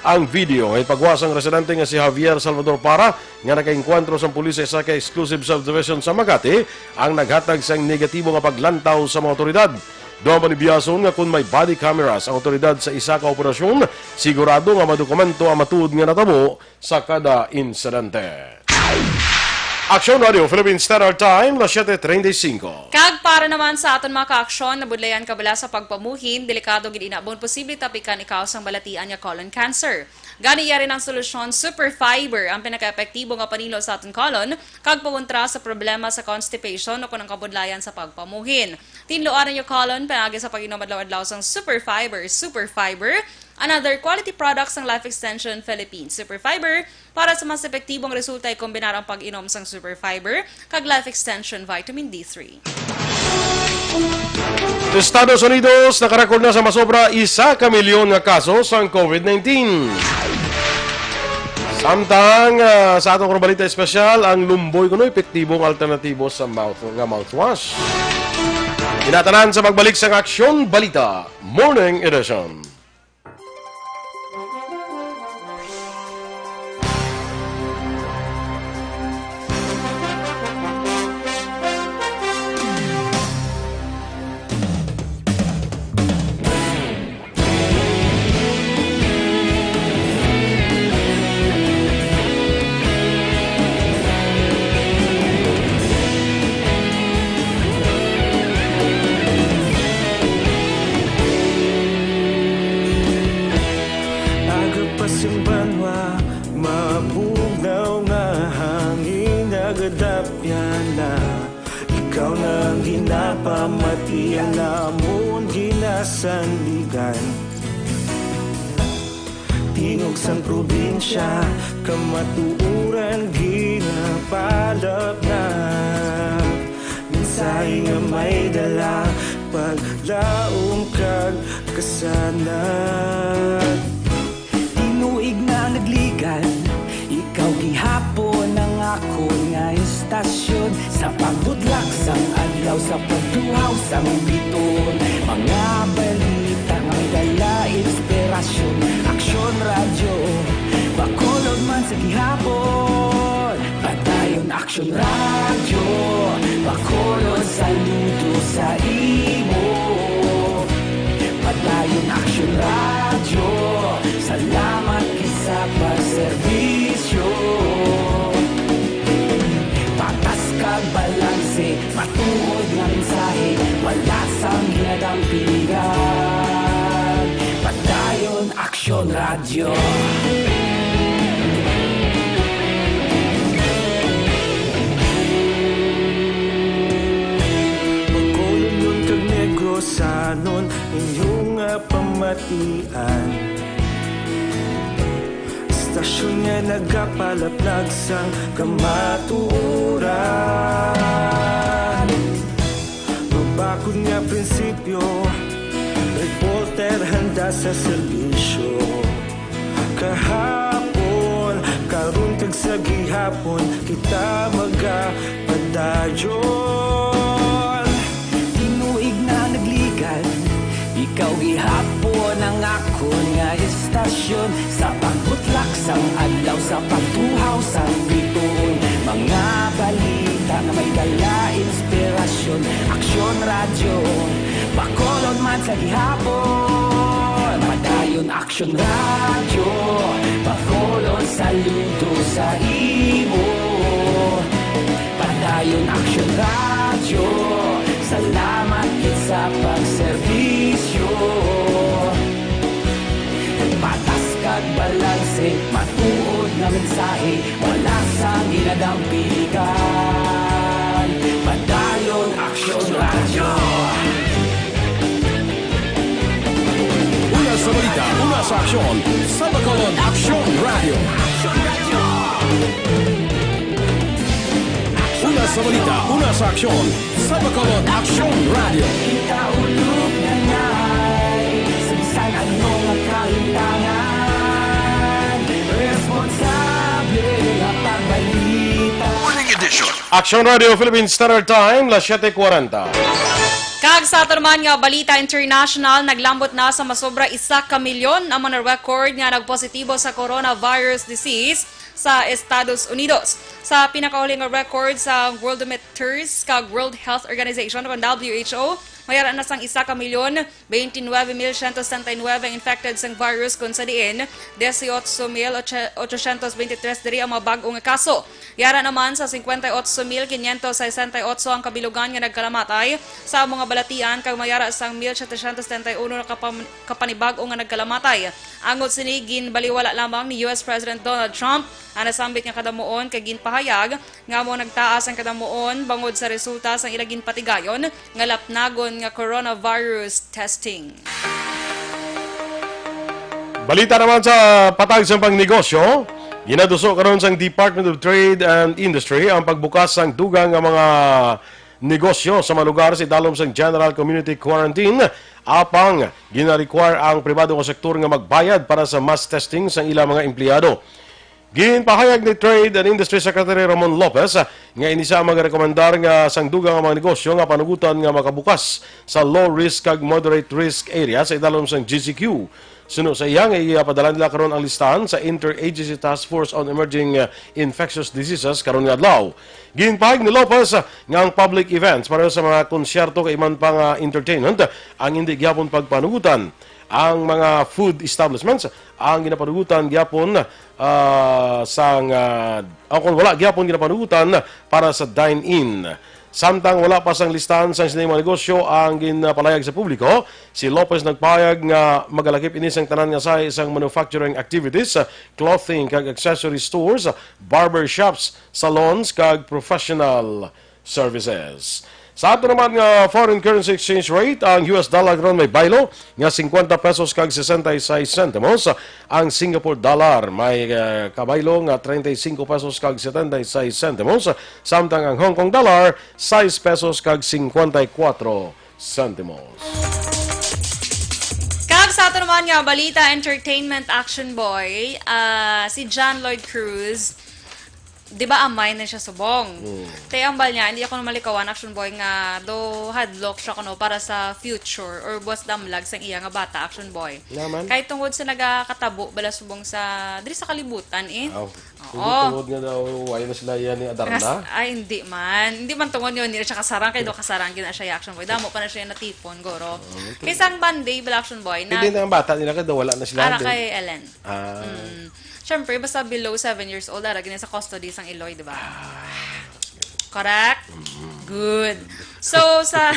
Ang video nga ipagwa sang residente nga si Javier Salvador Para nga nakaengkwentro sang pulis sa isa ka exclusive subdivision sa Makati ang naghatag sang negatibo nga paglantaw sa mga awtoridad. Dugang pa ni Biazon nga kon may body cameras ang awtoridad sa isa ka operasyon, sigurado nga madokumento ang matuod nga natabo sa kada insidente. Aksyon Radio Philippine Standard Time, las siete treinta y cinco. Kag para naman sa aton mga kaaksyon, nabudlayan ka bala sa pagpamuhin, delikado gid ina, posible tapikan ikaw sang balatian nga colon cancer. Gani, yari ang solusyon, Super Fiber, ang pinakaepektibo nga panilo sa aton colon, kag pakontra sa problema sa constipation o kon ang kabudlayan sa pagpamuhin. Tinluan ang imo colon pinaagi sa pag-inom adlaw-adlaw sang Super Fiber. Super Fiber, another quality product sang Life Extension Philippines. Super Fiber, para sa mas epektibong resulta, ikombinar ang pag-inom sang Super Fiber kag Life Extension Vitamin D three. Estados Unidos nakarecord na sa masobra isa ka milyon nga kaso sang COVID nineteen. Samtang, ah, sa atong balita espesyal, ang lumboy kuno epektibong alternatibo sa mouth, nga mouthwash. Ina tanan sa pagbalik sang Aksyon Balita Morning Edition. Aga pa sing banwa, mabugnaw nga hangin, nagadapya na. Ikaw na ang ginapamati, ang amon ginasandigan. Tingog sang probinsya, kamatuoran ginapalapnap. Mensahe nga may dala, paglaom kag kasanag. Tinuig na nagligan, ikaw gihapon ang akon nga istasyon. Sa pagbutlak sang adlaw, sa pagtuhaw sang bituon, mga balita nga may dala inspirasyon. Aksyon Radyo Bacolod man sa gihapon. Padayon Aksyon Radyo Bacolod, saludo sa imo. Padayon Aksyon Radyo, salamat gid sa pagserbisyo. Patas kag balanse, matuod nga mensahe, wala sang ginadampigan. Padayon Aksyon Radyo. Bacolod kag Negros, sanon inyo nga pamatian. Istasyon nga nagapalaplag sang kamatuoran. Mabakod nga prinsipyo, reporter handa sa serbisyo. Kahapon, karon kag sa gihapon, kita magapadayon. Tinuig na nagligan, ikaw gihapon ang akon nga istasyon. Sa pagbutlak sang adlaw, sa pagtuhaw sang bituon, mga balita Nga may dala inspirasyon, Aksyon Radyo, Bacolod man sa gihapon. Padayon Aksyon Radyo, Bacolod saludo sa imo. Padayon Aksyon Radyo, salamat gid sa pagserbisyo. Patas kag balanse, matuod nga mensahe, wala sang ginadampigan. Padayon Aksyon Radyo. Una sa balita, una sa aksyon, sa Bacolod Aksyon Radyo. Una sa balita, una sa aksyon, sa Bacolod Aksyon Radyo. Ikaulog na ngay sa bisan ano nga kahintangan. Responsable nga pagbalita. Morning edition. Aksyon Radio Philippine Standard Time, las siete cuarenta. Kag sa aton man nga balita international, naglambot na sa masobra isa ka milyon ang mga record nga nagpositibo sa coronavirus disease sa Estados Unidos. Sa pinakauli nga record sa Worldometers kag World Health Organization o W H O, mayara na sang isa ka milyon, twenty-nine mil siyento setenta y nuebe ang infected sang virus, kun sa diin dieciocho mil ochocientos veintitrés diri ang mga bag-o nga kaso. Yara naman sa cincuenta y ocho mil quinientos sesenta y ocho ang kabilugan nga nagkalamatay sa amo nga balatian, kag mayara sang mil setecientos setenta y uno na kapam-, kapanibag-o nga nagkalamatay. Angot sini, ginbaliwala lamang ni U S President Donald Trump ang nasambit nga kadamuon, kag ginpahayag nga amo nagtaas ang kadamuon bangod sa resulta sang ila ginpatigayon nga lapnagon nga coronavirus testing. Balita naman sa patag sang pangnegosyo, ginaduso karon sang Department of Trade and Industry ang pagbukas sang dugang nga mga negosyo sa mga lugar sa idalom sang general community quarantine, apang gina-require ang pribado nga sektor nga magbayad para sa mass testing sang ilang mga empleyado. Ginpahayag ni Trade and Industry Secretary Ramon Lopez nga ini sia ang magarekomendar nga sang dugang nga mga negosyo nga panugutan nga makabukas sa low risk kag moderate risk area sa idalom sang G C Q. Suno sa iya nga ipadala nila karon ang listahan sa Interagency Task Force on Emerging, uh, Infectious Diseases karon nga adlaw. Ginpahayag ni Lopez nga ang public events, pareho sa mga konsyerto kag iban pa nga entertainment, ang indi gyapon pagpanugutan. Ang mga food establishments ang ginapanugutan gyapon, ah, sang, ah, o kung wala gyapon ginapanugutan para sa dine-in. Samtang wala pa sang listahan sang sini mga negosyo ang ginpalayag sa publiko, si Lopez nagpahayag nga magalakip ini sang tanan nga sahi sang manufacturing activities, clothing kag accessory stores, barber shops, salons, kag professional services. Sa ato naman nga foreign currency exchange rate, ang U S dollar karon may baylo nga cincuenta pesos kag sesenta y seis centimos. Ang Singapore dollar may, eh, kabaylo nga treinta y cinco pesos kag setenta y seis centimos, samtang ang Hong Kong dollar, sais pesos kag cincuenta y cuatro centimos. Kag sa ato naman nga balita, entertainment, Action Boy, ah, si John Lloyd Cruz, di ba, amay na siya subong? Mm. Te, ambal niya, hindi ako na malikawan, Action Boy, nga do hadlok siya kuno para sa future or buwas damlag sang iya nga bata, Action Boy. Naman? Kay tungod sa nagakatabo bala subong sa, diri sa kalibutan, eh. Aw. Oo. Hindi tungod nga daw, why na sila yan ni Adarna? Nas-, ay, hindi man. Hindi man tungod yun, hindi na siya kasarang, kay do kasarang gina siya, Action Boy. Damo pa na siya natipon, goro. Ah, okay. Kay sang Monday bala, Action Boy, na hindi na ang bata nila, kay daw wala na sila. Ara din kay Ellen. Ah. Mm. Siyempre, basta below seven years old, ara gini sa custody sang iloy, di ba? Ah. Correct? Mm. Good. So, sa,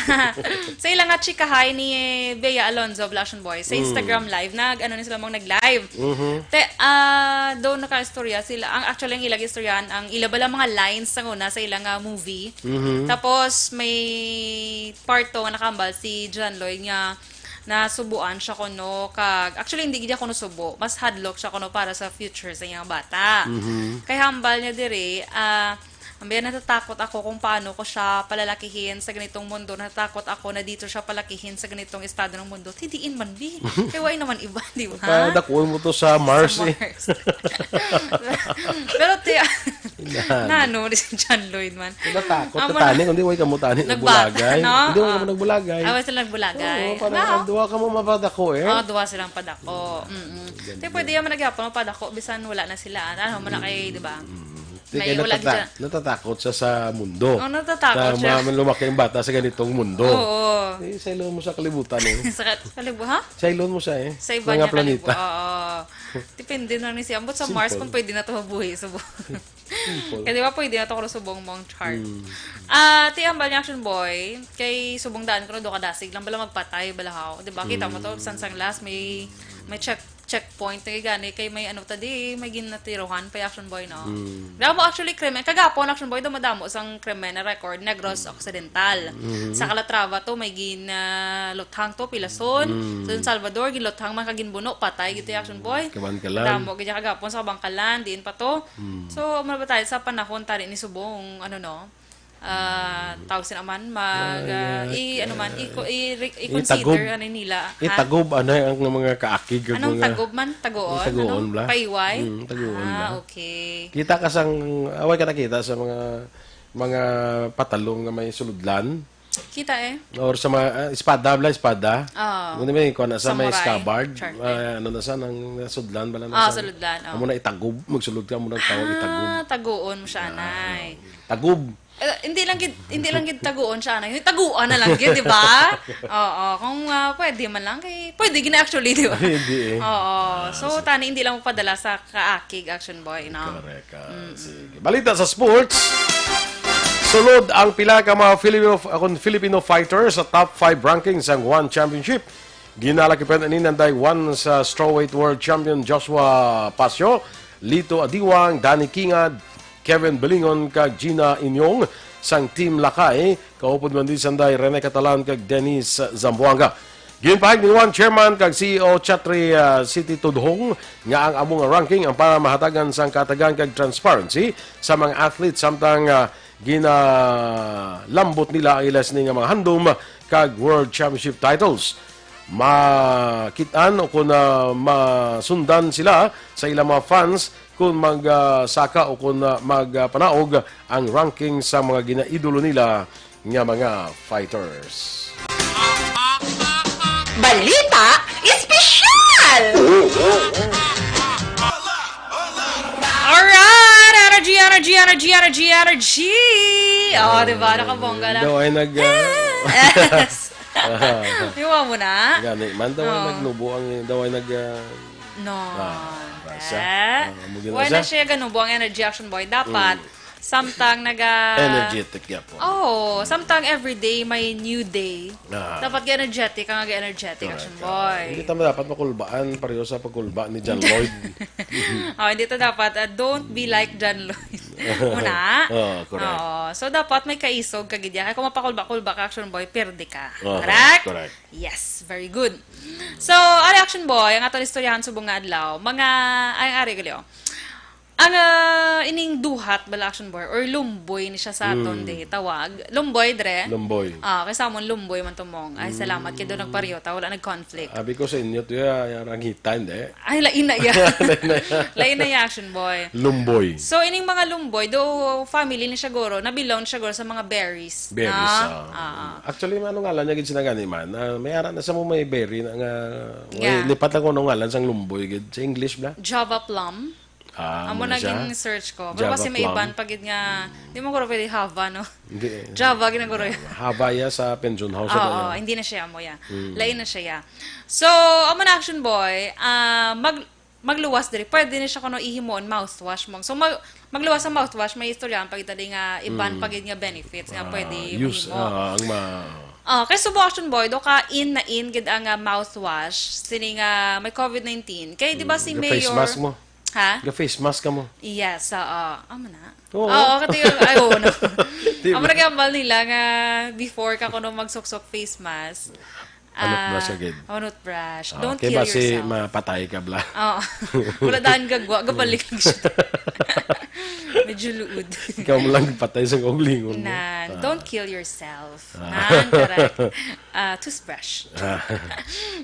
sa ilang nga chikahay ni Bea Alonzo, Blushon Boy, sa Mm. Instagram Live, nag, ano ni sila mong nag-live. Mhm. Te, ah, doon naka-istorya sila. Ang, actually, ang ilang istoryahan, ang ila bala mga lines sa una sa ilang, ah, movie. Mhm. Tapos, may part two nga nakambal si John Lloyd nga nasubuan siya kuno kag, actually, hindi gid kuno subo. Mas hadlok siya kuno para sa future sa iyang bata. Mhm. Kay hambal niya diri, ah, ang biya, "Natatakot ako kung paano ko siya palalakihin sa ganitong mundo. Natatakot ako na dito siya palakihin sa ganitong estado ng mundo." Ti diin man, bi. Kay why naman iba, di ba? Padakuon mo to sa Mars, Sa eh. Mars. Pero ti-, Inahan. Nano, ni si John Lloyd man. Natakot Amo ka tani, na. Kundi way ka mo tani, Nagbata, nagbulagay. No? Hindi, way ka mo Ah. nagbulagay. Ah, way sila nagbulagay. Oo, parang Nah. ang duha ka mo mapadako, eh. Oh, duha silang padako. Mm-mm. Ganda. Te, pwede yan man nagyapon, mapadako, bisan wala na sila. Ano, man na kay, di ba? Mm. Di May kaya wala natata-, gid siya. natatakot siya sa mundo. Oh, natatakot Na siya. ma-, lumaki ang bata sa ganitong mundo. Oo. Eh, sailon mo sa kalibutan eh. Sa ka-, kalibu-, ha? Sailon mo siya eh. Sa iba Mga niya planeta. kalibu-, oo. Depende na ni siya. Ambot sa Mars Simple. kung pwede na to mabuhi sa bu-, Simple. Kaya di ba pwede na to kung subong mong chart. Mm. Ah, ti ambal ni Action Boy, kay subong daan ko na do kadasig lang bala magpatay, bala haw. Di ba? Kita mo to, Mm. sang, sang last, may, may check checkpoint na gani kay may ano ta di, may ginatirohan pa Action Boy, no? Mm. Damo actually krimen. Kagapon Action Boy, dumadamo sang krimen na record, Negros Occidental. Mm. Sa Calatrava to, may gin, ah, luthang to, Pilason. Mm. Sa San Salvador, ginluthang man kag ginbuno, patay gid to Action Boy. Kabangkalan. Damo gid kagapon sa Kabangkalan, diin pa to. Mm. So, amo na ba tayo sa panahon tani ni subong, ano, no? Ah, tawag sila man, mag, Ay, ah, ah, i-, ano man, i-, i-, i-consider, itagob. ano nila, ha? Itagob, ano, ang mga kaakig, ang Anong mga tagob man? Tagoon? Tagoon, Ano? bla? Paiway? Mm, tagoon, Ah, bla? okay. Kita ka sang, away ka nakita sa mga, mga patalong nga may suludlan? Kita eh. Or sa mga, ah, espada, bla, espada? Ah. Ano may kuha na sa may Samurai. scabbard? Char. Ah, ano na sa, nang sudlan, bala na Ah, sa suludlan, oh. Amo na itagob, magsulod ka, amo na ang tawag itagob. Ah, tagoon mo siya, Ah, anay. Tagob. Eh, hindi lang gid, hindi lang gid taguon siya, anay. Taguan na lang gid, di ba? Oo, kung, ah, pwede man lang, kay, pwede gina actually, di ba? Hindi eh. Oo. Ah, So, sige. tani, hindi lang magpadala sa kaakig, Action Boy, no? Correct, ah, Mm-mm. sige. Balita sa sports. Sulod ang pila ka mga Filipino, ah, kun Filipino fighters sa top five ranking sang One Championship. Ginalakipan ini nanday one sa strawweight world champion Joshua Pasio, Lito Adiwang, Danny Kingad, Kevin Belingon kag Gina Inyong sang Team Lakay, kaupod man di sanday Rene Catalan kag Dennis Zamboanga. Ginpahayag ni One Chairman kag C E O Chatri, ah, City Tudhong nga ang amo nga ranking ang para mahatagan sang katagan kag transparency sa mga athletes samtang, ah, ginalambot nila ang ila sini nga mga handom kag World Championship titles. Makit-an o kung, ah, masundan sila sa ilang mga fans kung mag, ah, saka o kung, ah, mag, ah, panaog ang ranking sa mga ginaidolo nila nga mga fighters. Balita Espesyal! Alright! Energy, energy, energy, energy, energy! Oh, di ba? Nakabongga na. Daw ay nag, ah, Yes! Iwa mo na? Gani, man daw ay Oh. nagnubo ang, daw ay nag, ah, No. ah, siya. Eh? Ah, amo gid Wala siya. na siya ganubo ang energy, Action Boy. Dapat, Mm. samtang naga- Energetic gyapon. Oh, samtang everyday may new day. Ah. Dapat ga-energetic ka nga ga-energetic, Correct. Action Ah, Boy. hindi tama dapat makulbaan, pareho sa pagkulba ni John Lloyd. Oh, hindi to dapat, ah, don't be like John Lloyd. Muna. Oh, correct. Oo. So, dapat may kaisog ka gid ya. Kay kung mapakulba-kulba ka, Action Boy, perde ka. Oh, Correct? correct. Yes, very good. So, ari Action Boy, ang aton istoryahan subong nga adlaw. Mga, ay, ang ari gali, oh. Ang, ah, ining duhat bala, Action Boy, or lumboy ni siya sa aton Mm. di tawag. Lumboy, dre? Lumboy. Ah, kay sa amon, lumboy man tumong. Ay, salamat kay doon nagpareho ta, wala nag-conflict. Abi ko sa inyo, to ya, ya, rangitan, de. Ay, lain na ya. Lain na ya. Lain na ya, Action Boy. Lumboy. So, ining mga lumboy, do family ni siguro, na-belong siguro sa mga berries. Berries, Na? ah. Ah, ah. Actually, ano ngalan niya gid sila gani man? Ah, may ara na sa mo may berry na nga, Yeah. lipat lang kung ano ngalan sang lumboy gid. Sa English bla? Java plum. Ah, Amo muna siya? naging search ko. Pero Java kasi may plum. iban pa gid nga, di mo ko pwede Hava, no? Hindi eh. Java, ginaguro yun. Hava ya sa Pension House, Oo, ano yan? hindi na siya mo ya. Mm. Lain na siya ya. So, amo na, Action Boy, ah, mag, magluwas diri. Pwede na siya kuno ihimoon mouthwash mo. So, mag, magluwas sa mouthwash, may istorya ang pagitali nga iban Mm. pa gid nga benefits nga Ah, pwede use, mahimo. ah, ang ma- Ah, kay subo, Action Boy, do ka in na in gid ang, ah, mouthwash sini nga may covid nineteen. Kay di ba Mm, si ga-face Mayor mask mo. Ha? Ga-face mask ka mo. Yes, oo. Amo na. Oo. Oo, kati-, ay, oo na. Di Amo ba? na gambal nila nga before ka kuno magsuksok face mask. Anot ah, brush agad. Anot brush. Ah, Don't kay kill basi yourself. mapatay ka bla. Oo. Wala daan gagwa, gabalik lang siya. Medyo luod. Ikaw mo lang patay sa kaugalingon mo. Nan, Ah. don't kill yourself. Ah. Nan, correct. Ah, toothbrush. Ah.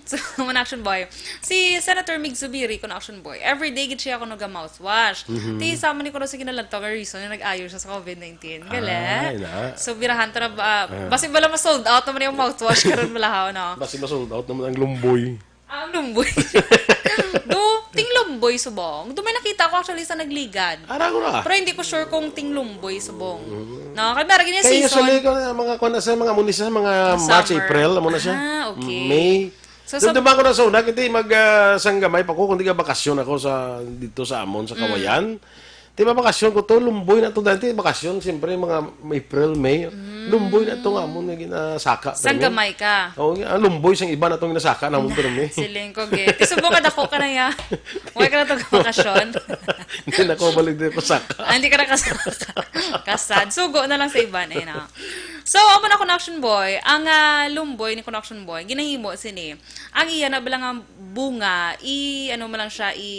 So, mga Action Boy. Si Senator Mig Zubiri, kuno Action Boy. Everyday gid siya kuno ga mouthwash. Mhm. Ti, sa man ni kuno sa ginalantaw nga reason nga nag-ayo siya sa covid nineteen. Galing. Ay, na. So, birahan ta na ba? Ah. Basi bala ma-sold out naman yung mouthwash karon, balahaw, no? Basi ma-sold out naman ang lumboy. Ang lumboy. Do, ting Lumboy subong. Doon may nakita ko actually sa Nagligad. Ara ko na. Pero hindi ko sure kung ting Lumboy subong. No, kay meron gini Kaya season. Usually ko na mga kuwan na sa mga muni sa mga Sa March, summer. April, amo na siya. Ah, okay. May So, Doon sa duman ko na sa una, hindi mag ah, sanggamay pa ko, kundi nga bakasyon ako sa dito sa amon sa Kawayan. Di ba bakasyon ko to, Lumboy na to dati, bakasyon siyempre mga April, May. Lumboy na to nga amon nga ginasaka. Sanggamay ka. Oo, nga, Lumboy sang iba na tong ginasaka namon pero May. Siling ko, ge. Ti subong nga dako ka na ya. Wala ka na to bakasyon. Hindi na ko balik dito sa saka. Ah, hindi ka na kasaka. Kasad. Sugo na lang sa iban eh, no? So, amo na Connection Boy. Ang ah, Lumboy ni Connection Boy, ginahimo sini. Ang iya na bala nga bunga, i ano mo lang siya, i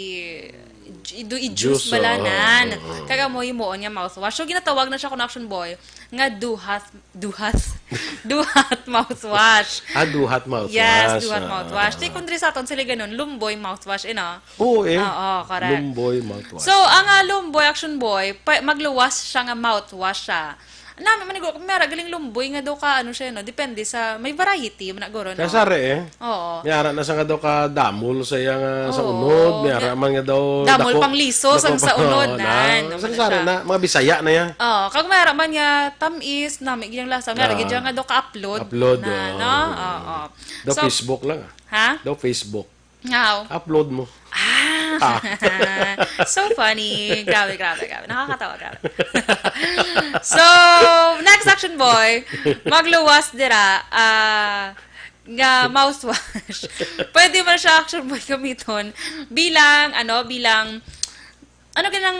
i, do, i-juice Juice, bala oo, nan. Oo. Kag amo himuon nga mouthwash. So, ginatawag na siya Connection Boy nga duhat, duhat, duhat mouthwash. Ah, duhat mouthwash. Yes, duhat Ah, mouthwash. ah, Ti ah. Kundri sa aton sila ganun, Lumboy mouthwash, eh, no? Oo, eh. Oo, correct. Lumboy mouthwash. So, ang ah, Lumboy Action Boy, pa, magluwas siya nga mouthwash siya. Nami man ko, mera galing Lumboy nga daw ka, ano siya, no? Depende sa, may variety, man guro, no? Kaya sari, eh. Oo. May ara na sa nga daw ka damol sa iya nga sa Oo, unod, may ara nga man nga daw Damol dako, pang liso, dako sang sa pa- unod, oo, na. Nan, Sa naman sari siya. na, mga Bisaya na yan. Oo, kag may ara man nga tamis, nami giyang lasa, may ara Ah. gid siya nga daw ka-upload Upload, na, oo. no? Oo. Daw So, Facebook lang, ah. Ha? Daw Facebook. Ngaw. Upload mo. Ah. Ah. So funny. Grabe, grabe, grabe. Nakakatawa, grabe. So, next Action Boy, magluwas dira, ah, nga mouthwash. Pwede man siya Action Boy gamiton bilang, ano, bilang, ano ganang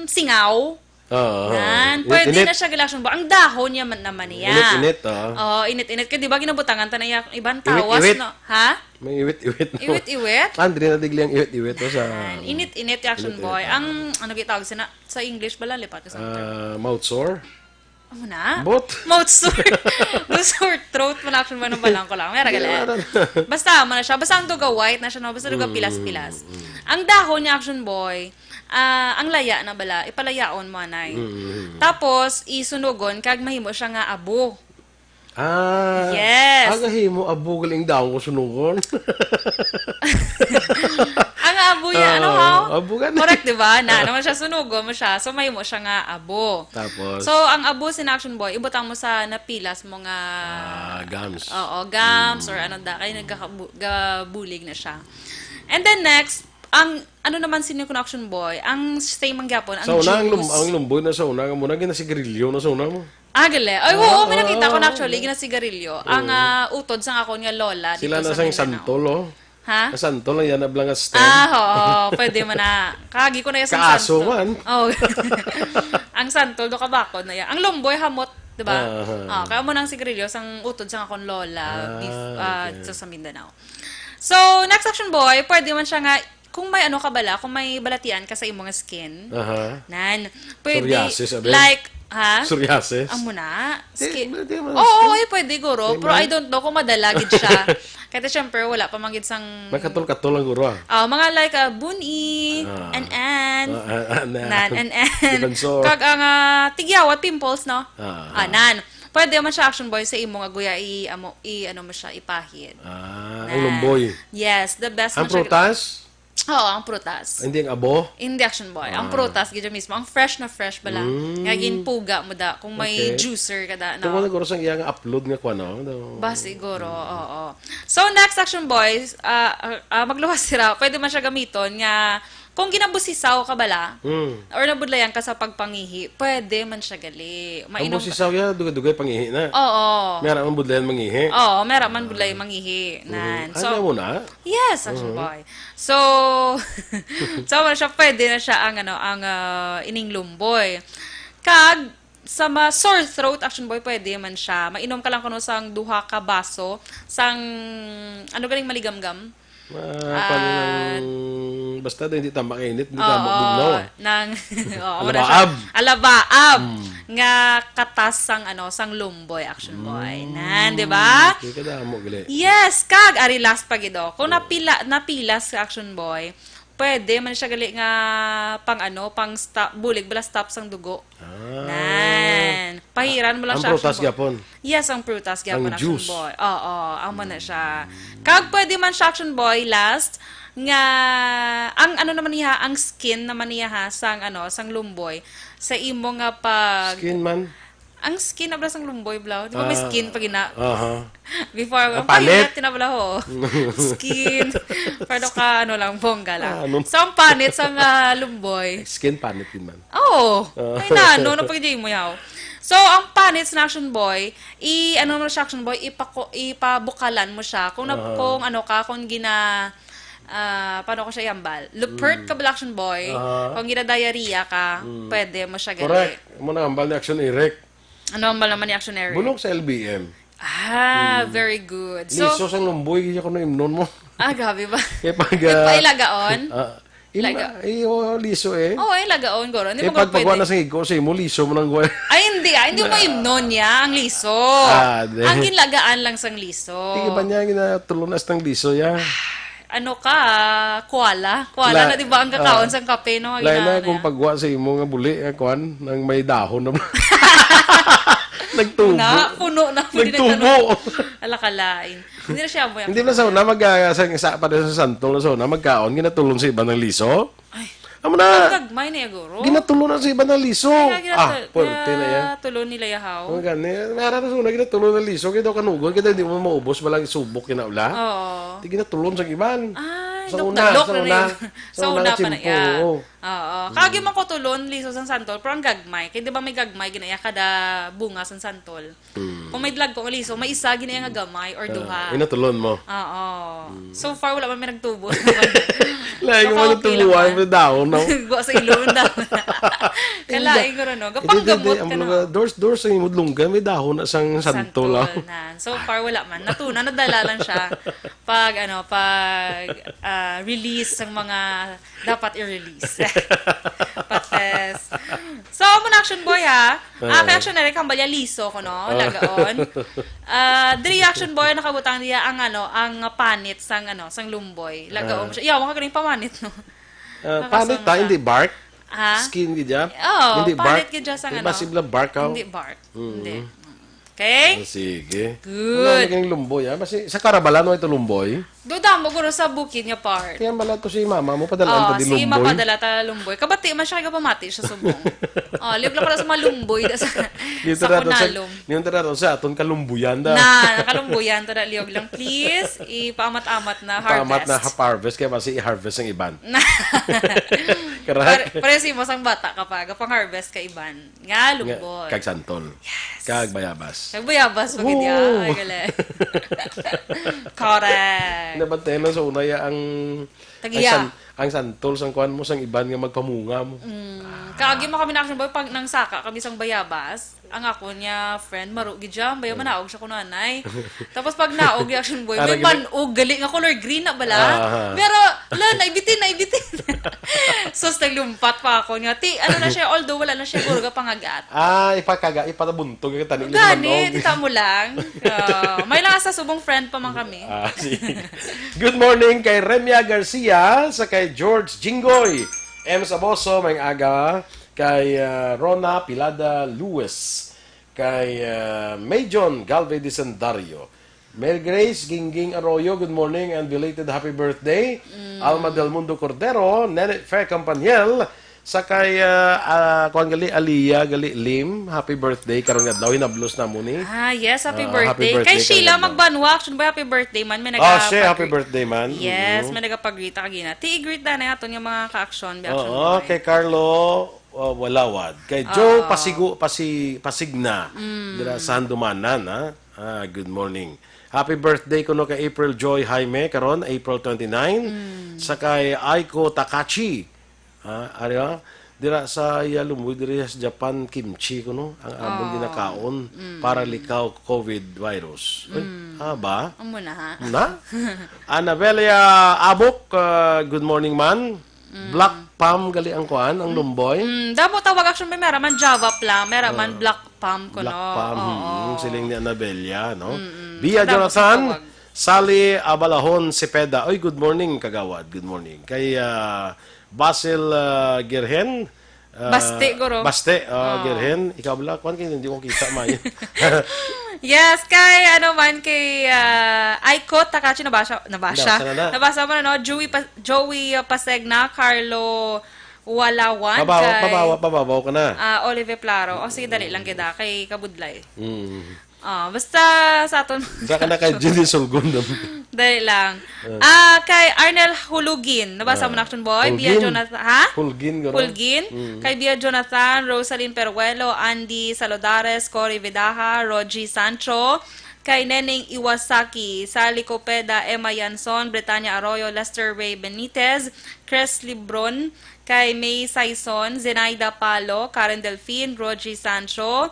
singaw? Oo, oo. Yan. Pwede Init-init. na siya galaksyon ba? Ang dahon niya man naman niya. Init-init, ah. Oo, init-init. Kaya di ba ginabutangan ta na yung ibang tawas, Iwit-iwit. no? Ha? May iwit-iwit, no? Iwit-iwit? Andre na digli ang iwit-iwit, no, sa Yan. Init-init yung action Init-init, boy. ah. Ang, ano gitawag sa, sa English ba lang? Lipat ko sa Ah, mouth sore? Ano na? Bot? Mouth sore. Do sore throat mo na action boy. Nang balang ko lang. May Hindi, ragal eh. wala na. Basta, mo na siya. Basta ang duga white na siya, no? Basta duga Mm, pilas-pilas. mm, mm. Ang dahon niya, action boy, Ah, ang laya na bala, ipalayaon mo anay. Mm. Tapos, isunugon kag mahimo siya nga abo. Ah, Yes. Aga himo abo galing daw ko sunugon. Ang abo niya, ano Ah, ha? abo ka na. Correct, di ba? Na, naman siya, sunugon mo siya. So, mahimo siya nga abo. Tapos? So, ang abo sin action boy, ibutang mo sa napilas mo nga Ah, gums. Oo, gums or ano da, kay nagkakabu- gabulig na siya. And then next, ang ano naman sini kun action boy, ang same ang gyapon, ang Sa una, ang, lum- juice. ang lumboy na sa una, nga muna ginasigarilyo na sa una mo. Ah, gali. Ay, oo, may Ah, nakita ko ah, na actually, ah. ginasigarilyo. Ang Oo. ah, utod sa akon nga lola Sila dito na sa sang Mindanao. santol, oh. Ha? Ang santol lang yan, abla nga stem. Ah, oo, pwede man na. Kagi ko na yung sang Kaaso santol. man. Oh. Ang santol, do kabakod na yan. Ang lumboy, hamot, di ba? Ah, ah. Ah, kaya mo nang sigarilyo, sang utod sa akon lola, Ah, bef- ah, okay. sa, sa Mindanao. So, next action boy, pwede man siya nga, kung may ano ka bala, kung may balatian ka sa imong skin, Aha. nan, pwede, Psoriasis, abi? like, ha? Psoriasis? Amo na? Di, Skin? di, di, Oo, skin. eh, pwede, guro. Di Pero man. I don't know kung madala gid siya. Kaya syempre, wala pa man gid sang May katol-katol lang, guro, ah. Ah, mga like, ah, buni, Ah. an-an, Ah, ah, ah, na. nan, an-an. Defensor. Kag ang, ah, tigyawat, pimples, no? Ah, Ah, ah. nan. Pwede man siya, action boy, sa imo nga guya, i, amo, i, ano mo siya, ipahid. Ah, Na. ang lumboy. Yes, the best Ang man siya. prutas? Oo, ang prutas. Hindi ang abo? Hindi, action boy. Ang Ah. prutas, gid mismo. Ang fresh na fresh bala. Mm. Nga ginpuga mo da, kung may Okay. juicer ka da, Ito no? mo naguro sang iya nga upload nga kwa, no? No. Ba, siguro, oo. So, next action boys, ah, ah, ah, magluwas sira. Pwede man siya gamiton nga, kung ginabusisaw ka bala, Mm. or nabudlayan ka sa pagpangihi, pwede man siya gali. Ang Mainom busisaw ya, dugay-dugay pangihi na. Oo. May ara man budlayan mangihi. Oo, may ara man budlay mangihi. Mhm. Nan. So, Ano mo na? Yes, action Mhm. boy. So, so, wala siya, pwede na siya ang, ano, ang, ah, ining lumboy. Kag, sa ma-, sore throat, action boy, pwede man siya. Mainom ka lang kuno sang duha ka baso, sang, ano galing maligamgam? Ah, Ah, pang-, basta daw hindi tama kainit, hindi Oo, tama bugnaw, ah. nang, oo, ano na siya? Alabaab. Alabaab. Mm. Nga katas sang, ano, sang lumboy, action boy. Mm. Nan, di ba? Okay, kadamo gali. Yes, kag, ari last pa gid, oh. Kung Oo. napila-, napilas ka, action boy, pwede man siya gali nga pang, ano, pang stop, bulig bala stop sang dugo. Ah, Nan. Pahiran mo lang Ang siya, prutas Action Boy. gyapon. Yes, ang prutas gyapon, Ang Action juice. Boy. Oo, amo na siya. Kag pwede man siya, Action Boy, last, nga, ang ano naman niya, ang skin naman niya, ha, sang, ano, sang lumboy, sa imo nga pag Skin man. Ang skin na bala sang lumboy, bala. Di ba may Ah, skin pa gina? aha. Before, Ang ang panit. Panit na bala, ho. Skin. Pero ka, ano lang, bongga lang. Ah, ano? So, ang panit sang, ah, lumboy. Skin panit din man. Oo. Ah. Ay na, ano, ano pag di mo yaw? So, ang panit sa Action Boy, i, ano mo siya, Action Boy, ipako-, ipabukalan mo siya. Kung na, Aha. kung ano ka, kung gina, ah, paano ko siya ihambal? Lupert Mm. ka bala, Action Boy, Aha. kung gina-diarrhea ka, Mm. pwede mo siya gali. Correct. Amo na hambal ni Action Eric. Ano ang malaman ni Action Eric? Bulong sa L B M. Ah, Hmm. very good. So, Liso sang lumboy, kaya ko na imnon mo. Ah, grabe ba? Kaya pag, ah, Nagpailagaon? ah, im-, Laga. eh, oh, liso eh. Oo, ay lagaon, guro. Hindi Eh, mo pag pwede. pagwa na sa higo, sa imo, liso mo nang guwa. Ay, hindi ah. Hindi mo Na- imnon niya, ang liso. Ah, di. Ang ginlagaan lang sang liso. Sige ba niya, ginatulonas ng liso, ya? Ano ka, koala? Koala La-, na, di ba, ang kakaon ah, sang kape, no? Lain na Ginana. Kung pagwa sa imo nga buli, eh, kuan, nang may dahon na. Nagtubo. Na, puno na, pwede na Nagtubo. Tanong. Ala ka lain. Hindi na siya mo Hindi na sa una, mag, ah, sa, sa, pa sa santol na sa una, magkaon, ginatulon sa iba ng liso. Ay. Amo na. Ang gagmay na, guro. Ginatulon na sa iba ng liso. Ay, nga, Ah, ginatu-, puwerte na yan. ginatulon nila yahaw. Ang gani, may ara na sa una, ginatulon ng liso, kaya daw kanugon, kaya daw hindi mo maubos, walang subok, kinaula. Oo. Di ginatulon sa iban. Ay, Sa dok-, una, dok sa na una. rin. Sa Sa una una ka pa na, tiyempo, yeah. oo. Oo. Kagi man ko tulon, liso sang santol, pero ang gagmay. Kay di ba may gagmay, ginaya kada bunga sang santol. Mm. Kung may dlag ko, liso, may isa, ginaya nga gamay or Ah, duha. inatulon mo. Oo. Mm. So far, wala man may nagtubo. Lain So, ko man okay lang tubuan, man. may daon, no? Gwa sa ilong daw. Kalain ko rin, no? Hindi, hindi, Gapanggamot hindi. ka Ang na. mga doors, doors sa imod lungga, may dahon na sang santol, ah. Santol na. So far, wala man. Natuna, nadala lang siya. Pag, ano, pag, ah, release ng mga dapat i-release. Pates. So, amo na, Action Boy, ha? Ah, kay Ah. Action na rin, kambal niya, liso ko, no? Ah. Lagaon. Ah, diri, Action Boy, nakabutang niya ang, ano, ang panit sang, ano, sang lumboy. Lagaon Ah. mo siya. Yawa ka galing pamanit, no? Ah, Nakasama panit ta, ka. Hindi bark? Ha? Skin gid ya? Oo, Hindi panit bark? gid ya sang, Di ba ano? sibla bark, oh? Hindi bark. Mm. Hindi. Mm. Okay? Ah, sige. Good. Wala naging lumboy, ah. Basi, sa Karabalan, no, ito lumboy? Duda mo, guro, sa bukid nga part. Kaya bala to si mama mo, padala Oo, ta di si lumboy. Mapadala ta lumboy. Kabati man siya, kaya pamati siya subong. Oh, liog lang pala sa mga lumboy da sa, Dito sa na to sa, Kunalom. Dito na to sa aton kalumbuyan da. Na, kalumbuyan to da, liog lang. Please, ipaamat-amat na Paamat na harvest. hap harvest, kaya basi i-harvest ang iban. Na. Correct? Pare, pare si mo sang bata ka pa, gapang harvest ka iban. Nga, Nga, lumboy. kag santol. Yes. Kag bayabas. Kag bayabas, Oo. pagid ya. Ay, galing. Correct. Nabantayan lang sa una ya ang, Tagiya. ang san-, ang santol sang kuan mo, sang iban nga magpamunga mo. Mm. Kaagi mo kami na Action Boy, pag nang saka kami sang bayabas, ang ako niya friend, maro gid siya, ang bayo manaog siya kuno anay. Tapos pag naog yung Action Boy, may Arag na- manog, gali nga color green na bala. Aha. Pero, la, naibitin, naibitin. Sus, naglumpat pa ako niya. Ti, ano na siya, although wala na siya guro ga pangagat. Ah, ipakaga, ipatabuntog ka tani Gani, manog. Tita mo lang. Ah, may lang sa subong friend pa man kami. Ah, sige. Good morning kay Remia Garcia, sa kay George Jinggoy, M Saboso, may aga, kay, ah, Rona Pilada Lewis, kay, ah, May John Galvez Disendario, Mary Grace Gingging Arroyo, good morning and belated happy birthday. Mm. Alma Del Mundo Cordero, Nenet Fair Campaniel, sa kay, ah, ah, kuwan gali, Aliyah gali Lim, happy birthday karon nga adlaw, hinablos na mo ni. Ah, yes, happy Ah, happy birthday. Kay birthday Sheila karon nga adlaw. Magbanwa, action ba, happy birthday man, may Ah, naga-, Shea, happy birthday man. Yes, Mm. may nagapag-greet ka gina. Ti, i-greet na na ato yung mga ka-action, Oo, Action Boy. Kay Carlo, uh, Walawad. Kay Joe Oo. Pasigo, Pasi-, Pasigna, Mm. dira sa Handumanan, ha? Ah, good morning. Happy birthday kuno kay April Joy Jaime karon, April twenty-nine. Mm. Sa kay Aiko Takachi. Ah, ari, ah, dira sa iya lumboy diri sa Japan, kimchi kuno ang amon Oh. ginakaon Mm. para likaw COVID virus. Uy, Mm. haba. Amo na, ha? Na? Anabelia Abok, ah, good morning, man. Mm. Black palm gali ang kuan, ang lumboy. Mm, damo tawag action may mera man Java plum, mera man Ah. Black palm ko, Black no? palm, Oo. hmm, siling ni Anabella, no? Mm-mm. Bia Ang damo Jonathan, sa tawag. Sally Abalahon Cepeda. Oy, good morning, kagawad. Good morning. Kay, ah, Basil, ah, Girhen, Ah, Baste, guro. Baste, ah, Ah. Gerhen, ikaw bala, kwan kayo, hindi ko kita, mayo. Yes, kay, ano man, kay, ah, Aiko Takachi, nabasa, nabasa. Nabasa na, no? Joey Pa-, Joey, uh, Pasegna, Carlo Walawan, Pabawa, kay, pabawa, pababaw ka na. Ah, Olive Plaro. O, sige, dali lang gid, ah, kay Kabudlay. Mm. Ah, basta sa aton. Sa ka na kay Jenny Sulgon. Dali lang. Ah. Ah, kay Arnel Hulugin. Nabasa mo Ah. na, Action Boy? Via Hulgin. Jonathan, ha? Hulgin, guro. Hulgin. Mm. Kay Via Jonathan, Rosalyn Peruelo, Andy Salodares, Cory Vidaja, Rogie Sancho, kay Neneng Iwasaki, Sally Copeda, Emma Yanson, Bretanya Arroyo, Lester Ray Benitez, Chris Libron, kay May Saison, Zenaida Palo, Karen Delfin, Rogie Sancho,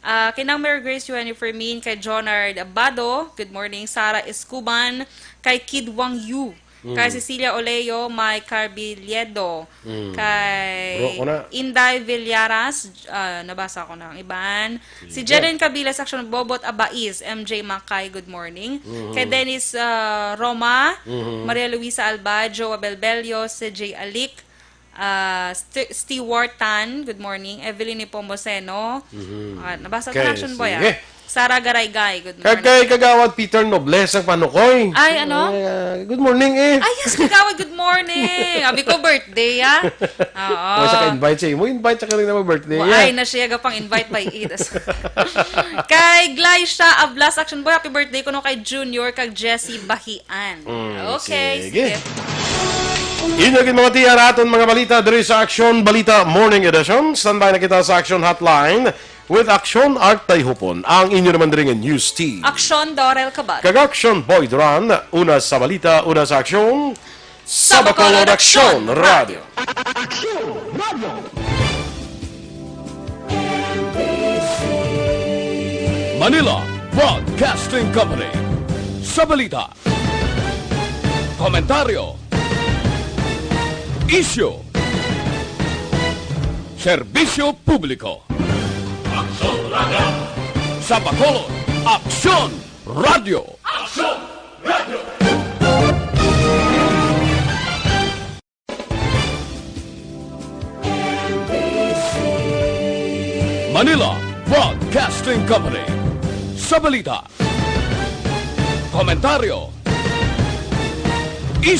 Ah, kay nang Mary Grace Joanne Fermin, kay Jonard Abado, good morning, Sarah Escuban, kay Kid Wang Yu, kay Mm. Cecilia Oleo, Mike Carbiliedo, Mm. kay Bro ko na. Inday Villaras, ah, nabasa ko na ang iban. Si Sige. Jeren Cabiles, Action Bobot Abais, M J Makay, good morning. Mhm. Kay Dennis, ah, Roma, Mhm. Maria Luisa Alba, Joa Belbelio, C J Alic, Ah, St-, Stewart Tan, good morning. Evelyn Nepomuceno. Mhm. Ah, nabasa Okay, sa Action Boy, ah. sige. Sarah Garaygay, good Kag morning. Kay Kagawad Peter Nobles ang panukoy. Ay, ano? Ay, ah, good morning, eh. Ay, yes, Kagawad, good morning. Abi ko, birthday, ah. Oo. O, sa ka-invite siya mo, invite sa kanila mo birthday, Wa-, ah. Ay, na siya, gapang invite by eight. Kay Glycia Ablas, Action Boy, happy birthday kuno kay Junior, kag Jessie Bahian. Mm, Okay, sige. sige. Inyo gid, mga tiya, ra aton mga balita diri sa Action Balita Morning Edition. Standby na kita sa Action Hotline with Action Art Tayhupon. Ang inyo naman diri nga news team. Action Dorel Cabal. Kag Action Boy Duran. Una sa balita, una sa aksyon. Sa Bacolod, Action Radio. Action Radio. Manila Broadcasting Company. Sa balita, komentaryo, isyu, serbisyo publiko. Aksyon Radio. Sa Bacolod, Aksyon Radio. Aksyon Radio. Manila Broadcasting Company. Sa balita, komentaryo, isyu,